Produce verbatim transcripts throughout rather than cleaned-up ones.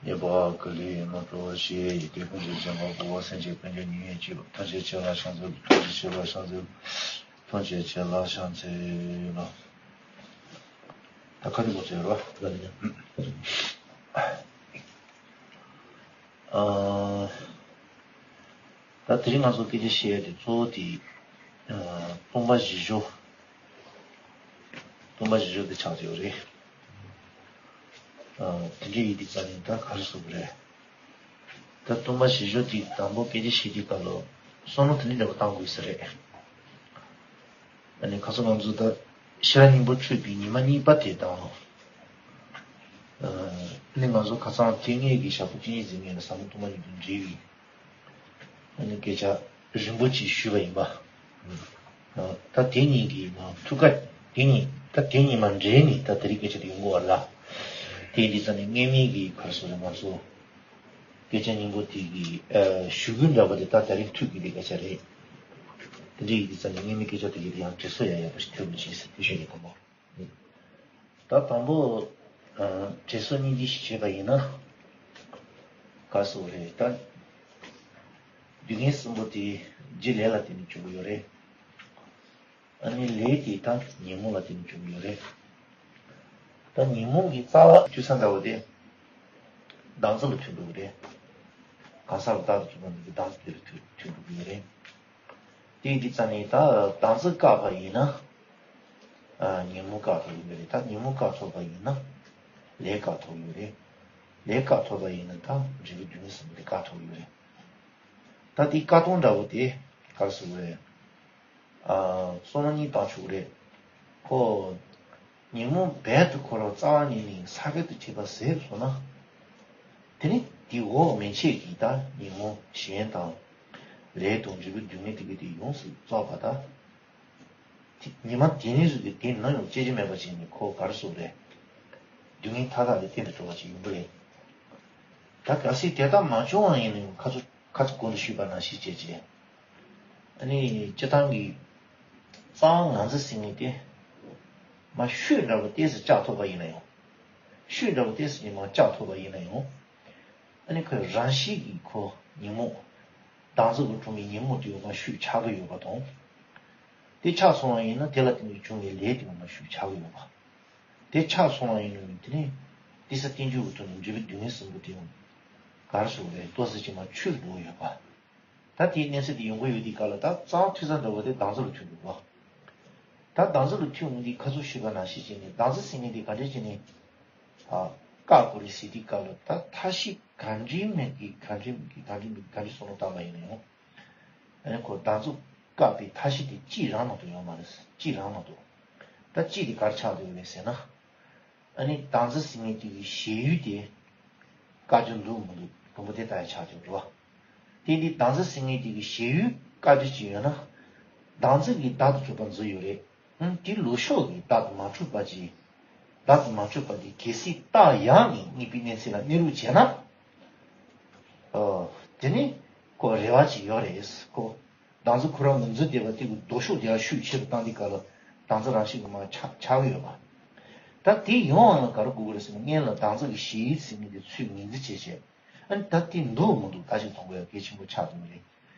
ཉེས་པ་ཀུན་ལས་མ་གྲོལ་བར་ཤེས། ཡི་གེ་ཀུན་གྱི་སྦྱིན་པ་གོ་བ། སེམས་ཅན་ཀུན་གྱི་ཉེན་ཡང་བཅོས་པ། ཐམས་ཅད་མཁྱེན་ལ་ཕྱག་འཚལ་ལོ། ཐམས་ཅད་མཁྱེན་པ་ཕྱག་འཚལ་ལོ། ཐམས་ཅད་མཁྱེན་ལ་ཕྱག་འཚལ་ལོ། ད་ག་དེ་གོ་ཚོད་རོ། ཨ། ད་དེ་རིང་ང་ཚོ་སྐད་ཆ་བཤད་ཡ་དེ་གཙོ་བོ་དེ། ཨ། སྟོང་པ་བཞི་སྦྱོར། སྟོང་པ་བཞི་སྦྱོར་དེ་ཆགས་ཡོད་རེད། ཨ། དེ་འདྲ་ཡིན་དུས་ཙ་ནས་ད་ག་རེ་ཟེར་དགོས་རེད། ད་སྟོང་པ་བཞི་སྦྱོར་དེ་དང་པོ་སྐད་ཆ་བཤད་དུས་སྐབས་ལ་བསམ་བློ་དེ་འདྲ་འདྲ་པོ་བཏང་དགོས་ས་རེད། ཨ་ནི་ཁ་སང་ང་ཚོ་ད་ཤེས་རབ་སྙིང་པོ་འཁྲུལ་པའི་ཉི་མ་གཉིས་པ་དེ་དང་། ཨ་ནི་ང་ཚོ་ཁ་སང་དེ་སྔའི་གི་ཞག་པོ་བཅུ་གཉིས་ཟིན་ངེས་ལ་ཟབ་མོ་སྟོང་པ་ཉིད་དུ་འདྲེས་པའི། ཨ་ནི་སྐད་ཆ་རིང་པོ་ཅིག་ཞུས་པ་ཡིན་པ། ཨ། ད་དེ་གཉིས་ཀྱི་ནང་ཐུག་ཀ་དེ་གཉིས་ད་དེ་གཉིས་མ་འདྲེས་ནས་ད་དེ་རིང་སྐད་ཆ་དེ་ཡོང་གི་ཡོད་རེད་ལ། དེ་ཡིན་དུས་ཙ་ནས་སྔོན་མའི་གི་ག་རེ་ཟེར་རེད། ང་ཚོ་སྐད་ཆ་སྙིང་པོ་དེ་གི་ཨ་ཞུ་རྒྱུ་འདྲ་པོ་དེ་ད་དེ་རིང་ཐུག་གི་དེ་སྐད་ཆ་རེད། དེ་འདྲ་ཡིན་དུས་ཙ་ནས་སྔོན་མའི་སྐད་ཆ་དེ་གི་དེ་ཡང་དྲན་གསོ་ཡང་ཡག་པོ་ཞིག་ཐེབས་པ་བྱས་ཟེར་དེ་ཞུ་ཡི་དང་པོ། ད་དང་པོ། ཨ། དྲན་གསོ་སྙིང་བསྡུས་ཤིག་བྱས་པ་ཡིན་ན། ག་རེ་ཟེར་དགོས་རེད་ད། རྒྱུ་རྐྱེན་གསུམ་པོ་དེ་རྒྱུ་ལས་ལ་བརྟེན་ནས་བྱུང་གི་ཡོད་རེད། ཨ་ནི་ལས་དེ་ད་ཉོན་མོངས་ལ་བརྟེན་ནས་བྱུང་གི་ཡོད་རེད། ད་ཉོན་མོངས་ཀྱི་རྩ་བ་འཐུས་ས་འདྲ་བོ་དེ། བདག་འཛིན་ལ་ཐུག་འགྲོ་གི་རེད། གང་ཟག་ལ་བདག་ཏུ་གྱུར་པ་འདི་གི་བདག་འཛིན་དེ་ལ་ཐུག་ཐུག་འགྲོ་གི་ཡོད་རེད། དེ་ཡིན་དུས་ཙ་ནས་ད་བདག་འཛིན་བཀག་པ་ཡིན་ན། ཨ། ཉོན་མོངས་བཀག་ཐུབ་ཡོད་རེད། ད་ཉོན་མོངས་བཀག་ཐུབ་པ་ཡིན་ན། ལས་བཀག་ཐུབ་ཡོད་རེད། ལས་བཀག་ཐུབ་པ་ཡིན་ན་ད་འབྲས་བུ་རྒྱུ་ནི་ཟིན་པ་དེ་བཀག་ཐུབ་ཡོད་རེད། ད་དེའི་བཀག་སྟངས་འདྲ་བོ་དེ་ག་རེ་ཟེར་དགོས་རེད། ཨ། བསམ་བློ་གཉིས་བཏང་ཆོག་གི་རེད། ཁོ། ཉོན་མོངས་རྦད་དེ་ཁོ་རང་རྩ་བ་ཉིད་ནས་ས་བརྒལ་དུ་བྱས་པ་ཟད་སོང་ན། དེ་ནི་དེའི་འོག་མན་ཆད་ཀྱི་ད་ཉོན་མོངས་གཞན་དང་། ལས་དང་འབྲས་བུ་རྒྱུ་ནི་དེ་གི་དེ་ཡོངས་སུ་རྫོགས་པ་ད། དེ་ཉི་མ་དེ་ནས་བཟུང་སྟེ་དེ་ནམ་ཡང་སྐྱེ་རྒྱུ་མེད་པ་ཅིག་ནི་ཁོ་ག་རེ་ཟེར་དགོས་རེད། རྒྱུ་ངན་མཐའ་དག་ལས་བརྟན་དུ་འགྲོ་བ་ཅིག་ཡིན་པ་རེད། ད་གལ་སྲིད་དེ་ལྟར་མ་བྱུང་བ་ཡིན་ན་ཡང་ཁ་ཚུ་ཁ་ཚུ་གོང་དུ་ཞུས་པ་ནང་བཞིན་བྱས་བྱས། ཨ་ནི་སྤྱིར་བཏང་གི་རྩ་བ་ངར་འཛིན་ཟེར་མཁན་དེ། མ་ཤུགས་འདྲ་པོ་ཏོག་ཙམ་བཅག་ཐུབ་པ་ཡིན་ན་ཡང་། ཤུགས་འདྲ་པོ་ཏོག་ཙམ་ཅིག་མ་བཅག་ཐུབ་པ་ཡིན་ན་ཡང་། ཨ་ནི་ཁོའི་རང་བཞིན་གྱིས་ཁོ་ཉོན་མོངས། བདག་འཛིན་གྱིས་བསྐྲུན་པའི་ཉོན་མོངས་དེ་ཡོད་པ་ཤུགས་ཆག་གི་ཡོད་པ་དང་། དེ་ཆག་སོང་བ་ཡིན་ན་དེ་ལ་བརྟེན་ནས་བྱུང་བའི་ལས་དེ་ཡོད་པ་ཤུགས་ཆག་གི་ཡོད་པ། དེ་ཆག་སོང་བ་ཡིན་ན་དེ་ནི་ཏི་ས་བསྟན་བཅོས་ཀྱི་ཐོག་ནས་འབྲས་བུ་རྒྱུ་ངན་གསུམ་པོ་དེ་ཡང་ག་རེ་ཟེར་དགོས་རེད། ཏོག་ཙམ་ཅིག་མ་ཆུད་འགྲོ་ཡོད་པ། ད་དེའི་གནས་ཚུལ་དེ་ཡོང་གི་ཡོད་དུས་སྐབས་ལ་ད་རྩ་བ་འཐུས་ས་འདྲ་བོ་དེ་བདག་འཛིན་ལ་ཐུག་འདུག་གོ། ད་བདག་འཛིན་ལ་ཐུག་འོང་དུས་ཁ་ཚུར་ཞུས་པ་ནང་བཞིན་བྱས་ནས་བདག་འཛིན་ཟེར་མཁན་དེ་ག་འདྲས་བྱས་ནས། ཨ། བཀག་དགོས་རེད་ཟེར་དུས་སྐབས་ལ་ད་ཐབས་ཤེས་ག་འདྲའི་མིན་གི་ག་འདྲའི་མིན་གི་ག་འདྲའི་མིན་གི་ག་འདྲའི་བསམ་བློ་བཏང་པ་ཡིན་ན་ཡང་། ཨ་ནི་ཁོ་བདག་འཛིན་བཀག་པའི་ཐབས་ཤེས་དེ་གཅིག་རང་མ་གཏོགས་ཡོད་མ་རེད། གཅིག་རང་མ་གཏོགས། ད་གཅིག་དེ་ག་རེ་ཆགས་བསྡད་ཡོད་རེད་ཟེར་ན། ཨ་ནི་བདག་འཛིན་ཟེར་མཁན་དེ་གི་གཞལ་ཡུལ་དེ་བཀག་རྒྱུ་འདུག་མི་འདུག་དང་པོ་དེ་ལྟ་ཡ་ཆགས་ཀྱི་འདུག་བ། དེ་འདི་བདག་འཛིན་ཟེར་མཁན་དེ་གི་གཞལ་ཡུལ་བཀག་རྒྱུ་ཅིག་ཡོད་ན། བདག་འཛིན་གྱིས་བདག་ཏུ་གྲུབ་པར་འཛིན་ཡོད་རེད། ཨང་། དེ་ལུགས་ཕྱོགས་ཀྱིས་བདག་ཏུ་མ་གྲུབ་པ་ཅིག་བདག་ཏུ་མ་གྲུབ་པ་དེ་གལ་སྲིད་བཏགས་ཡང་ནི་གཉིས་པའི་གནས་ཚུལ་ལ་གནས་ལུགས་བྱས་ན། ཨོ། དེ་ནི་ཁོ་རེ་བ་ཅིག་ཡོད་རེད་ཁོ། བདག་འཛིན་ཁོ་རང་ངོས་འཛིན་བསྡད་པ་དེ་གི་ལྡོག་ཕྱོགས་དེ་ཡང་ཤུགས་ཆེ་རུ་བཏང་དུས་སྐབས་ལ་བདག་འཛིན་རང་བཞིན་གྱིས་མར་ཆག་ཆག་གི་ཡོད་པ། ད་དེ་ཡོང་བ་ལ་ག་རེ་དགོས་ཀྱི་རེད་ཟེར་ན་སྔོན་ལ་བདག་འཛིན་གྱི་གཞལ་ཡུལ་ཟེར་མཁན་དེ་ཚུར་ངོས་འཛིན་བྱས་བྱས། ཨ་ནི་ད་དེ་འདུག་མི་འདུག་ད་ཅིག་མཐོང་དགོས་ཡ་གལ་ཆེན་པོ་ཆགས་འདུག་རེད།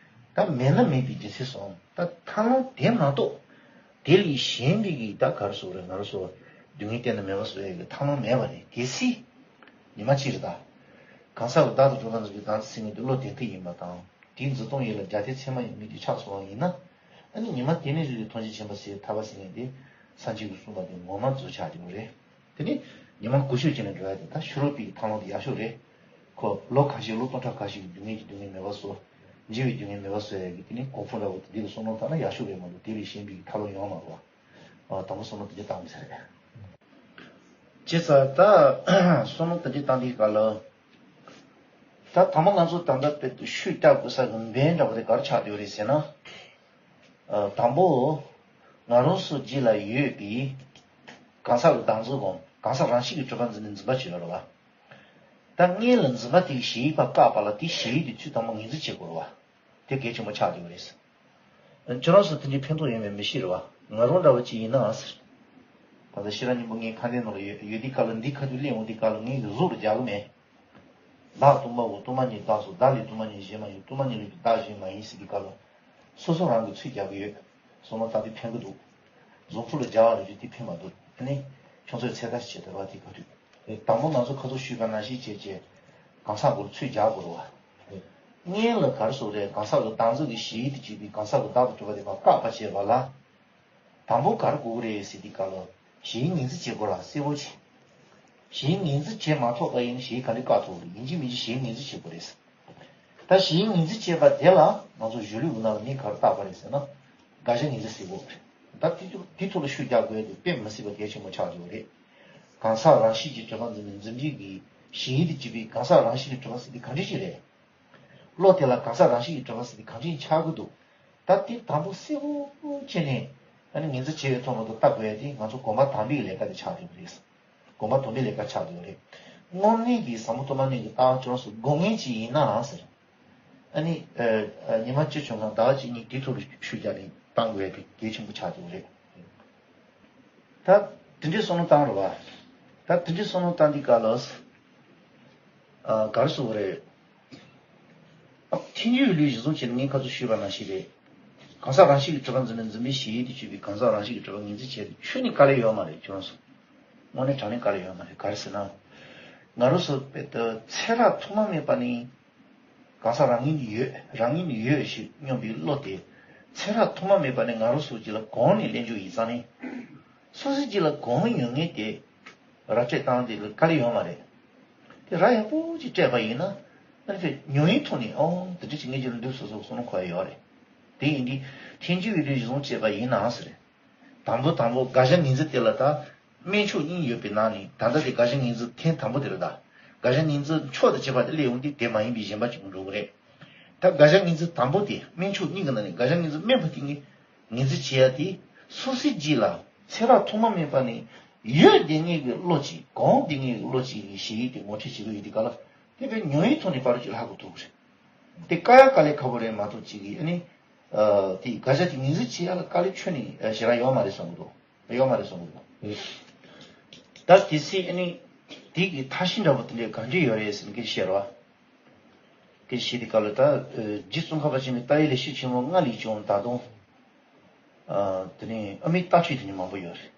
ད་མེད་ན་མེད་པའི་རྒྱུ་མཚན་སོང་ད་ཐབས་ལམ་དེ་མ་གཏོགས། དེ་ལས་གཞན་པའི་གི་ད་ག་རེ་ཟེར་དགོས་རེད། ང་རང་ཚོ་སྡུག་བསྔལ་གཏན་ནས་མེད་པ་བཟོ་ཡ་གི་ཐབས་ལམ་མེད་པ་རེད། གལ་སྲིད་ཉི་མ་གཅིག་རེད་ད། གང་ཟག་གི་བདག་ཏུ་གྲུབ་པ་ནི་བདག་འཛིན་ཟེར་མཁན་དེ་བློ་གདེང་ཐིག་ཡིན་པ་དང་། དེའི་འཛིན་སྟངས་ཡིད་ལ་རྒྱ་མཐའི་མཚན་མ་ཡང་མེད་དེ་ཆགས་སོང་བ་ཡིན་ན། ཨ་ནི་ཉི་མ་དེ་ནས་བཟུང་སྟེ་ཐམས་ཅད་མཁྱེན་པ་ཟེར་ཐར་པ་ཟེར་མཁན་དེ་སངས་རྒྱས་ཀྱིས་གསུངས་པ་དེ་ངོ་མ་རྫོགས་ཆགས་ཀྱི་ཡོད་རེད། དེ་ནི་ཉི་མ་འགུལ་སྐྱོད་བྱས་ནས་འགྲོ་ཡ་དེ་ད་ཕྱི་རོལ་པའི་ཐབས་ལམ་དེ་ཡག་ཤོས་རེད། ཁོ་ལོ་ཁ་ཤས་ལོ་སྟོང་ཕྲག་ཁ་ཤས་ཀྱི་སྡུག་བསྔལ་གྱི་སྡུག་བསྔལ་མེད་པ་བཟོ། འཇིགས་པའི་སྡུག་བསྔལ་མེད་པ་བཟོ་ཡ་གི་དེ་ནི་གོ་འཕང་འདྲ་བོ་དེ་འདི་ལ་བསམ་བློ་བཏང་ན་ཡག་ཤོས་རེད་མ་གཏོགས་དེ་ལས་གཞན་པའི་ཐབས་ལམ་ཡོད་མ་རེད་བ། ཨ། དང་པོ་བསམ་བློ་དེ་འདྲ་བཏང་དགོས་ས་རེད། བྱས་ཙང་ད་བསམ་བློ་དེ་འདྲ་བཏང་དུས་སྐབས་ལ། ད་དང་པོ་ང་ཚོ་ད་ལྟ་དཔེ་ཤུགས་རྒྱག་དགོས་ས་གི་འབེན་འདྲ་བོ་དེ་ག་རེ་ཆགས་བསྡད་ཡོད་རེད་ཟེར་ན། ཨ། དང་པོ། ང་རང་ཚོ་རྗེས་ལ་ཡོད་པའི་གང་ཟག་གི་བདག་འཛིན་སྒོམ། གང་ཟག་རང་བཞིན་གྱིས་གྲུབ་པར་འཛིན་ནས་འཛིན་པ་བྱེད་ཡོད་རེད་བ། ད་སྔོན་ལ་འཛིན་པ་དེ་གི་གཞལ་ཡས་པ་བཀག་པ་ལ་དེ་གཞལ་ཡས་དེ་ཚུར་དང་པོ་ངོས་འཛིན་བྱེད་དགོས་རེད་བ། དེ་གལ་ཆེན་པོ་ཆགས་བསྡད་ཡོད་རེད། ཁྱོད་རང་ཚོ་དེ་འདྲའི་ཕན་ཐོགས་ཡོད་མེད་མི་ཤེས་རེད་བ། ང་རང་འདྲ་བ་ཅིག་ཡིན་ན་ཨ་ཟེར། ད་ལྟ་ཤེས་རབ་སྙིང་པོ་ངའི་ཁ་གཏད་ནང་ལ་ཡོད་ཡོད་དུས་སྐབས་ལ་འདི་ཁ་ཐུག་གླེང་འོང་དུས་སྐབས་ལ་ངས་གཟུགས་ལ་རྒྱག་གི་མེད། བདག་སྟོང་པའོ། སྟོང་པ་ཉིད་བདག་སོ། བདག་ལས་སྟོང་པ་ཉིད་གཞན་མ་ཡིན། སྟོང་པ་ཉིད་ལས་བདག་གཞན་མ་ཡིན་ཟེར་དུས་སྐབས་ལ། སོ་སོ་རང་གིས་ཚུར་རྒྱག་གི་ཡོད། བསམ་བློ་བཏང་དུས་ཕན་གི་འདུག་གཟུགས་པོ་ལ་སྦྱར་བ་ལ་ཅིག་དེ་ཕན་མ་འདུག་ཨ་ནི་ཁྱོད་ཚོས་ཚད་ལྟ་ཞིག་བྱེད་ཐུབ་པ་དེ་ག་དུས། དང་པོ་ང་ཚོ་ཁ་ཐུག་ཞུས་པ་ནང་བཞིན་བྱས་བྱས། གང་ཟག་སྒོར་ཚུར་རྒྱག་དགོས་རེད་བ། སྔོན་ལ་ག་རེ་ཟེར་རེད། གང་ཟག་གི་བདག་འཛིན་གྱི་ཞེན་ཡུལ་དུ་གྱུར་པའི་གང་ཟག་གི་བདག་ཏུ་གྲུབ་པ་དེ་དག་བཀག་པ་བྱས་པ་ལ། དང་པོ་ག་རེ་དགོས་ཀྱི་རེད་ཟེར་དུས་སྐབས་ལ། ཞེན་ངོས་འཛིན་བྱེད་དགོས་ར་གསལ་པོ་བྱེད། ཞེན་ངོས་འཛིན་བྱེད་མ་ཐུབ་པ་ཡིན་ན་ཞེན་ག་འདྲ་བཀག་ཐུབ་རེད། ཡིན་གཅིག་མིན་གཅིག་ཞེན་ངོས་འཛིན་བྱེད་དགོས་རེད། ད་ཞེན་ངོས་འཛིན་བྱེད་པ་དེ་ལ་ང་ཚོ་གཞུང་ལུགས་ཀྱི་ནང་ལ་མིང་ག་རེ་བཏགས་པ་རེད་ཟེར་ན། དགག་བྱ་ངོས་འཛིན་ཟེར་གྱི་ཡོད་རེད། ད་དེ་དེ་ཐོག་ལ་ཤུགས་རྒྱག་དགོས་དེ་དཔེ་མི་སྲིད་པ་གལ་ཆེན་པོ་ཆགས་ཀྱི་ཡོད་རེད། གང་ཟག་རང་བཞིན་གྱིས་གྲུབ་པ་འཛིན་པའི་འཛིན་རིག་གི་ཞེན་ཡུལ་དུ་གྱུར་པའི་གང་ཟག་རང་བཞིན་གྱིས་གྲུབ་པ་ཟེར་དེ་གང་འདྲ་ཞིག་རེད། བློ་དེ་ལ་གང་ཟག་རང་བཞིན་གྱིས་གྲུབ་པ་ཟེར་དེ་གང་འདྲ་ཆགས་ཀྱི་འདུག་ད་དེ་དང་པོ་གསལ་པོ་བྱས་ནས་ཨ་ནི་ངོས་འཛིན་བྱེད་པའི་ཐོག་ནས་ལྟ་དགོས་ཡ་དེ་ང་ཚོ་གོམས་པ་དམ་པའི་ལས་ཀ་དེ་ཆགས་ཀྱི་ཡོད་རེད། གོམས་པ་དམ་པའི་ལས་ཀ་ཆགས་ཀྱི་ཡོད་རེད། དངོས་གནས་ཀྱི་ཟབ་མོ་སྟོང་པ་ཉིད་ཀྱི་ལྟ་བ་ཁྱོད་རང་ཚོ་དགོས་ངེས་ཅིག་ཡིན་ནའང་ཟེར། ཨ་ནི། ཨ། ཉི་མ་གཅིག་བྱུང་ཙང་ཟླ་བ་གཅིག་གཉིས་དེའི་ཐོག་ལ་ཤུགས་རྒྱག་ནས་བཏང་དགོས་ཡ་དེ་གལ་ཆེན་པོ་ཆགས་ཀྱི་ཡོད་རེད། ད་དེ་འདྲའི་བསམ་བློ་བཏང་རོགས་པ། ད་དེ་འདྲའི་བསམ་བློ་བཏང་དུས་སྐབས་ལ། ཨ། ག་རེ་ཟེར་དགོས་རེད། ཨ། ཐལ་འགྱུར་བའི་ལུས་གཞི་བཟུང་བྱས་ནས་ངས་ཁ་ཚུར་ཞུས་པ་ནང་བཞིན་རེད། གང་ཟག་རང་བཞིན་གྱིས་གྲུབ་པ་འཛིན་པའི་འཛིན་པའི་ཞེན་ཡུལ་དུ་གྱུར་པའི་གང་ཟག་རང་བཞིན་གྱིས་གྲུབ་པ་ངོས་འཛིན་བྱས་ཏེ་ཁྱོན་ནས་དཀའ་ལས་ཡོད་མ་རེད། ཁྱོད་རང་ཚོ། དངོས་གནས་དྲང་གནས་དཀའ་ལས་ཡོད་མ་རེད། ག་རེ་ཟེར་ན། ང་རང་ཚོ་དཔེ་ད་ཚེ་རབས་ཐོག་མ་མེད་པ་ནས། གང་ཟག་རང་ངོས་ནས་ཡོད། རང་ངོས་ནས་ཡོད་ཞེས་སྙམ་པའི་བློ་དེ། ཚེ་རབས་ཐོག་མ་མེད་པ་ནས་ང་རང་ཚོ་གཅིག་ལ་གོང་ནས་ལེན་རྒྱུ་ཡིན་ཙང་ནི། སོ་སོའི་གཅིག་ལ་གོང་ཡོད་ངེས་དེ། ར་སྤྲད་བཏང་དེ་ལ་དཀའ་ལས་ཡོད་མ་རེད། དེ་ར་ཡག་པོ་ཅིག་སྤྲད་པ་ཡིན་ན། ཨ་ནི་ཕེ་ཉོན་ཡིན་ཐོག་ནས་ཨོ་དེ་འདྲ་ཅིག་ངེས་ཀྱི་ལ་འདུག་སོ་སོ་བསམ་བློ་འཁོར་ཡ་ཡོད་རེད། དེ་ཡིན་དུས་ཐལ་འགྱུར་བའི་ལུས་གཞི་བཟུང་བྱས་པ་ཡིན་ནའང་ཟེར། དང་པོ་དང་པོ་དགག་བྱ་ངོས་འཛིན་དེ་ལ་ད་དམན་ཕྱོགས་གཉིས་ཡོད་པའི་ནང་ནས་ད་ལྟ་དེ་དགག་བྱ་ངོས་འཛིན་ཐེངས་དང་པོ་དེ་རེད་ད། དགག་བྱ་ངོས་འཛིན་མཆོག་ཏུ་གྱུར་པ་དེ་སླེབས་ཡོང་དུས་དེ་མ་ཡིན་པའི་གཞན་པ་གཅིག་པུ་འགྲོ་གི་རེད། ད་དགག་བྱ་ངོས་འཛིན་དང་པོ་དེ་དམན་ཕྱོགས་གཉིས་ཀྱི་ནང་ནས་དགག་བྱ་ངོས་འཛིན་དམན་པ་དེ་ངོས་ངོས་འཛིན་བྱེད་ཡ་དེ་སོ་སོའི་རྗེས་ལ་ཚེ་རབས་ཐོག་མ་མེད་པ་ནས་ཡོད་བསྡད་ངེས་ཀྱི་བློ་གཅིག་གོང་བསྡད་ངེས་ཀྱི་བློ་གཅིག་གི་ཞེན་ཡུལ་དེ་ངོ་འཕྲོད་བྱེད་ཀྱི་ཡོད་དུས་ག་ལ་དེ་བས་ཉོན་ཡིན་ཐོག་ནས་པར་གཅིག་ལྷག་དགོས་ཐུག་གི་རེད། དེ་དཀའ་ཡ་དཀའ་ལས་ཁག་པོ་རེད་མ་གཏོགས་གཅིག་གིས་ཨ་ནི། ཨ། དེ་དགག་བྱ་དེ་ངོས་འཛིན་བྱེད་ཡ་ལ་དཀའ་ལས་ཁྱོན་ནས་ཞེ་དྲག་ཡོད་མ་རེད་བསམ་གི་འདུག་ཡོད་མ་རེད་བསམ་གི་འདུག་ད་དེ་སྲིད་ཨ་ནི། དེ་གི་ཐབས་ཤེས་འདྲ་པོ་དེ་འདྲས་ག་འདྲས་ཡོད་རེད་ཟེར་ནས་སྐད་ཆ་བཤད་རོགས། སྐད་ཆ་བཤད་དུས་སྐབས་ལ་ད། ཨ། རྗེ་ཙོང་ཁ་པ་ཆེན་པོའི་ལྟ་བའི་ལེགས་བཤད་ཆེན་མོ་ལྔ་ལས་ཀྱང་ད་དུང་། ཨ། དེ་ནས་ཨ་མའི་ལྟ་ཚུལ་དེ་འདྲས་མང་པོ་ཡོད་རེད།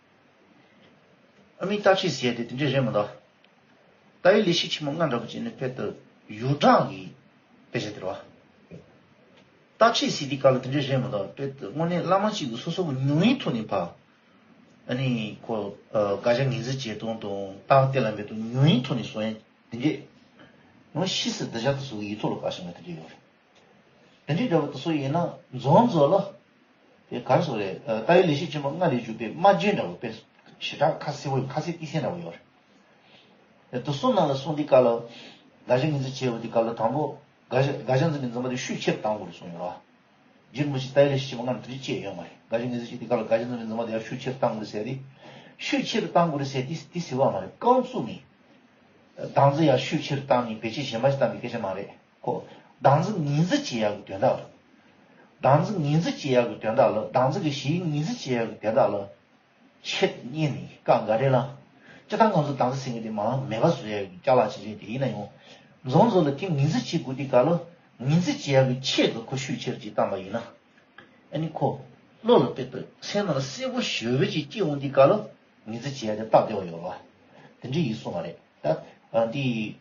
ཨ་མའི་ལྟ་ཚུལ་ཟེར་ཡ་དེ་དེ་འདྲས་རེད་མ་གཏོགས། ལྟ་བའི་ལེགས་བཤད་ཆེན་མོ་ལྔ་འདྲ་པོ་ཅིག་ནི་དཔེ་ལྟ་ཡུལ་གྲགས་ཀྱི་དཔེ་ཆ་དེ་རེད་བ། ལྟ་ཚུལ་ཟེར་དུས་སྐབས་ལ་དེ་འདྲས་རེད་མ་གཏོགས་དཔེ་ལྟ་དངོས་གནས་བླ་མ་གཅིག་གིས་སོ་སོ་གི་མྱོང་བའི་ཐོག་ནས་ཕར། ཨ་ནི་ཁོ། ཨ། དགག་བྱ་ངོས་འཛིན་བྱེད་སྟངས་དང་རྟགས་གཏན་ལ་འབེབས་སྟངས་མྱོང་བའི་ཐོག་ནས་གསུང་ཡ་དེ་འདྲས། ངོ་ཤེས་སུ་བསྡུ་བྱ་དེ་ཚོ་གི་ཡིག་ཐོག་ལ་བཀར་བཞག་ན་དེ་འདྲས་ཡོད་རེད། དེ་འདྲའི་འདྲ་པོ་དེ་ཚོ་ཡིན་ན་མཚམས་མཚམས་ལ། དེ་ག་རེ་ཟེར་རེད། ཨ། ལྟ་བའི་ལེགས་བཤད་ཆེན་མོ་ལྔ་ལས་གྱུར་པའི་སྨྲ་བརྗོད་འདྲ་པོ་དཔེ་ཞེ་དྲག་ཁ་གསལ་པོ་ཁ་གསལ་ཏིག་གསལ་འདྲ་པོ་ཡོད་རེད། དེ་ཚོ་ནང་ལ་གསུངས་དུས་སྐབས་ལ། དགག་བྱ་ངོས་འཛིན་བྱེད་པ་དེ་སྐབས་ལ་དང་པོ། དགག་བྱ་དགག་བྱ་འཛིན་པའི་འཛིན་པ་དེ་ཤུགས་ཆེ་རུ་གཏང་དགོས་རེད་གསུངས་ཡོད་རེད་བ། རྗེ་རིན་པོ་ཆེ་ལྟ་བའི་ལེགས་བཤད་ཆེན་མོ་ལྔ་ནང་དེ་འདྲ་བཤད་ཡོད་མ་རེད། དགག་བྱ་ངོས་འཛིན་བྱེད་དུས་སྐབས་ལ་དགག་བྱ་འཛིན་པའི་འཛིན་པ་དེ་ཡང་ཤུགས་ཆེ་རུ་གཏང་དགོས་རེད་ཟེར་དེ་དེ་ཟེར་བ་མ་རེད། རྐང་བཙུགས་ནས། བདག་འཛིན་ཡང་ཤུགས་ཆེ་རུ་བཏང་ནས་བེད་སྤྱོད་གཞན་པ་ཞིག་བཏང་བའི་སྐད་ཆ་མ་རེད། ཁོ། བདག་འཛིན་ངོས་འཛིན་བྱེད་ཡག་གི་དོན་དག་ལ། བདག་འཛིན་ངོས་འཛིན་བྱེད་ཡག་གི་དོན་དག་ལ། བདག་འཛིན་གྱི་ཞེན་ཡུལ་ངོས་འཛིན་བྱེད་ཡག་གི་དོན་དག་ལ། ཆེད་གཉེར་ནས་བཀག་འགའ་རེ་ལ། སྤྱིར་བཏང་ང་ཚོ་བདག་འཛིན་ཟེར་མཁན་དེ་མར་མེད་པ་བཟོ་ཡག་གི་ཅ་ལག་ཅིག་རེད་དེ་ཡིན་ན་ཡང་། མཚམས་མཚམས་ལ་དེ་ངོས་འཛིན་བྱེད་དགོས་དུས་སྐབས་ལ་ངོས་འཛིན་བྱེད་ཡག་གི་ཆེད་དུ་ཁོ་ཤུགས་ཆེར་ཅིག་བཏང་པ་ཡིན་ན། ཨ་ནི་ཁོ། བློ་ལ་དཔེ་ལྟ་སེམས་ནང་ལ་གསལ་པོ་ཞེ་པོ་ཅིག་སྐྱེ་འོང་དུས་སྐབས་ལ་ངོས་འཛིན་བྱེད་ཡག་དེ་སྟབས་བདེ་བ་ཡོད་རེད་བ། དེ་འདྲ་ཡིན་གསུངས་པ་རེད། ད། ཨ། འདི།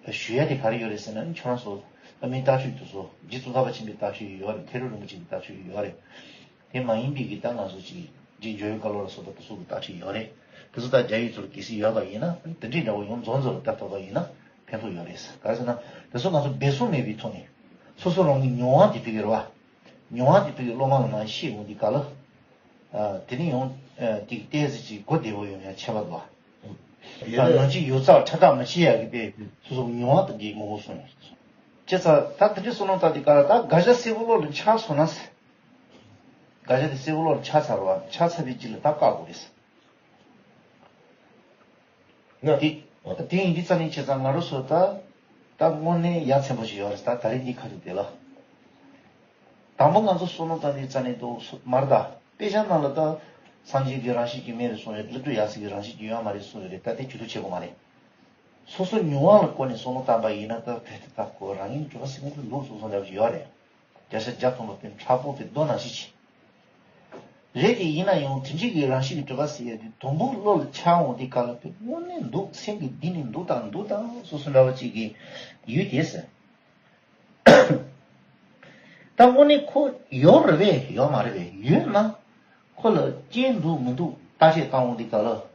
ཞུ་ཡ་དེ་ག་རེ་ཡོད་རེད་ཟེར་ན་ཁྱོད་རང་ཚོ་ཨ་མའི་ལྟ་ཚུལ་དེ་ཚོ་རྗེ་ཙོང་ཁ་པ་ཆེན་པོའི་ལྟ་ཚུལ་ཡོད་རེད། ཐེག་མཆོག་རིན་པོ་ཆེའི་ལྟ་ཚུལ་ཡོད་རེད། དེ་མ་ཡིན་པའི་གི་ད་ང་ཚོ་ཅིག་རྗེ་འཇམ་དབྱངས་བཀའ་སློབ་ལ་སོགས་པ་དེ་ཚོ་གི་ལྟ་ཚུལ་ཡོད་རེད། དེ་ཚོ་ད་རྒྱ་ཡིག་ཚོར་གལ་སྲིད་ཡོད་པ་ཡིན་ན་དེ་འདྲའི་འདྲ་བོ་ཡོང་རྫོང་ཚོར་ལྟ་ཐུབ་པ་ཡིན་ན་ཕན་ཐོགས་ཡོད་རེད། ག་རེ་ཟེར་ན་དེ་ཚོ་ང་ཚོ་འབད་བརྩོན་མེད་པའི་ཐོག་ནས་སོ་སོ་རང་གི་མྱོང་བ་དེ་ཕ་གི་རེད་བ། མྱོང་བ་དེ་ཕ་གི་སློབ་མ་ལ་མར་ཤེས་འོང་དུས་སྐབས་ལ། ཨ། དེ་ནས་ཡང་། ཨ། དེ་གི་ཏོག་ཙམ་ཅིག་གོ་བདེ་བོ་ཡོང་ཡ་ཁྱད་པར་འདུག་ཨ། ཡིན་ད་ནས་ནང་ཆོས་ཡོད་ཚད་ཁྲ་ཐག་མི་ཤེས་ཡ་གི་དཔེ་སོ་སོ་མྱོང་བ་དང་འགལ་ངོ་བོ་སོང་ཡ་རེད། བྱས་ཙང་ད་དེ་འདྲའི་བསམ་བློ་བཏང་དུས་སྐབས་ལ་ད་དགག་བྱ་གསལ་པོ་བློ་ལ་འཆར་སོང་ན། དགག་བྱ་དེ་གསལ་པོ་བློ་ལ་འཆར་ཚར་བ་འཆར་ཚར་བའི་རྗེས་ལ་ད་བཀག་དགོས་རེད། ང་། དེ། ཨ། དེ་ཡིན་དུས་རྩ་ནས་བྱས་ཙང་ང་རང་ཚོ་ད། ད་དངོས་གནས་ཡ་མཚན་པོ་ཞིག་ཡོད་རེད། ད་ད་རེས་འདི་ཁ་ཐུག་དེ་ལ། དང་པོ་ང་ཚོ་བསམ་བློ་བཏང་དུས་རྩ་ནས་འདུག་མ་རེད་ད། དཔེ་ཆ་ནང་ལ་ད། སངས་རྒྱས་ཀྱི་རང་བཞིན་གྱིས་མེད་རེད་གསུངས་ཡོད། ཀླུ་སྒྲུབ་ཡབ་སྲས་ཀྱི་རང་བཞིན་གྱིས་ཡོད་མ་རེད་གསུངས་ཡོད་རེད། ད་དེ་ཇུས་གཏོགས་བྱེད་དགོས་མ་རེད། སོ་སོ་མྱོང་བ་ལ་བཀོད་ནས་བསམ་བློ་བཏང་པ་ཡིན་ན། ད་དེ་ལྟ་ཁོ་རང་ཉིད་གྲུབ་པ་ཟེར་མཁན་དེ་ལུགས་སོ་སོ་འདྲ་བ་ཞིག་ཡོད་རེད། བརྒྱ་ཆ་བརྒྱ་ཐམ་པ་དཔེ་མཁྲེགས་པོ་དཔེ་མདོ་ནང་བཞིན་བྱས། རེད་དེ། ཡིན་ན་ཡང་དེ་འདྲའི་གི་རང་བཞིན་གྱི་གྲུབ་པ་ཟེར་ཡ་དེ་དུམ་བུ་བློ་ལ་འཆར་འོང་དུས་སྐབས་ལ་དཔེ་དངོས་གནས་འདུག་སེམས་ཀྱི་འདི་ནི་འདུག་དང་འདུག་དང་སོ་སོ་འདྲ་བ་ཅིག་གི་ཡུལ་དེ་ཟེར། ད་དངོས་གནས་ཁོ་ཡོད་རེད་པས། ཡོད་མ་རེད་པས། ཡོད་ན་ཁོ་ལ་རྐྱེན་འདུག་མི་འདུག་བརྟག་དཔྱད་བཏང་འོང་དུས་སྐབས་ལ།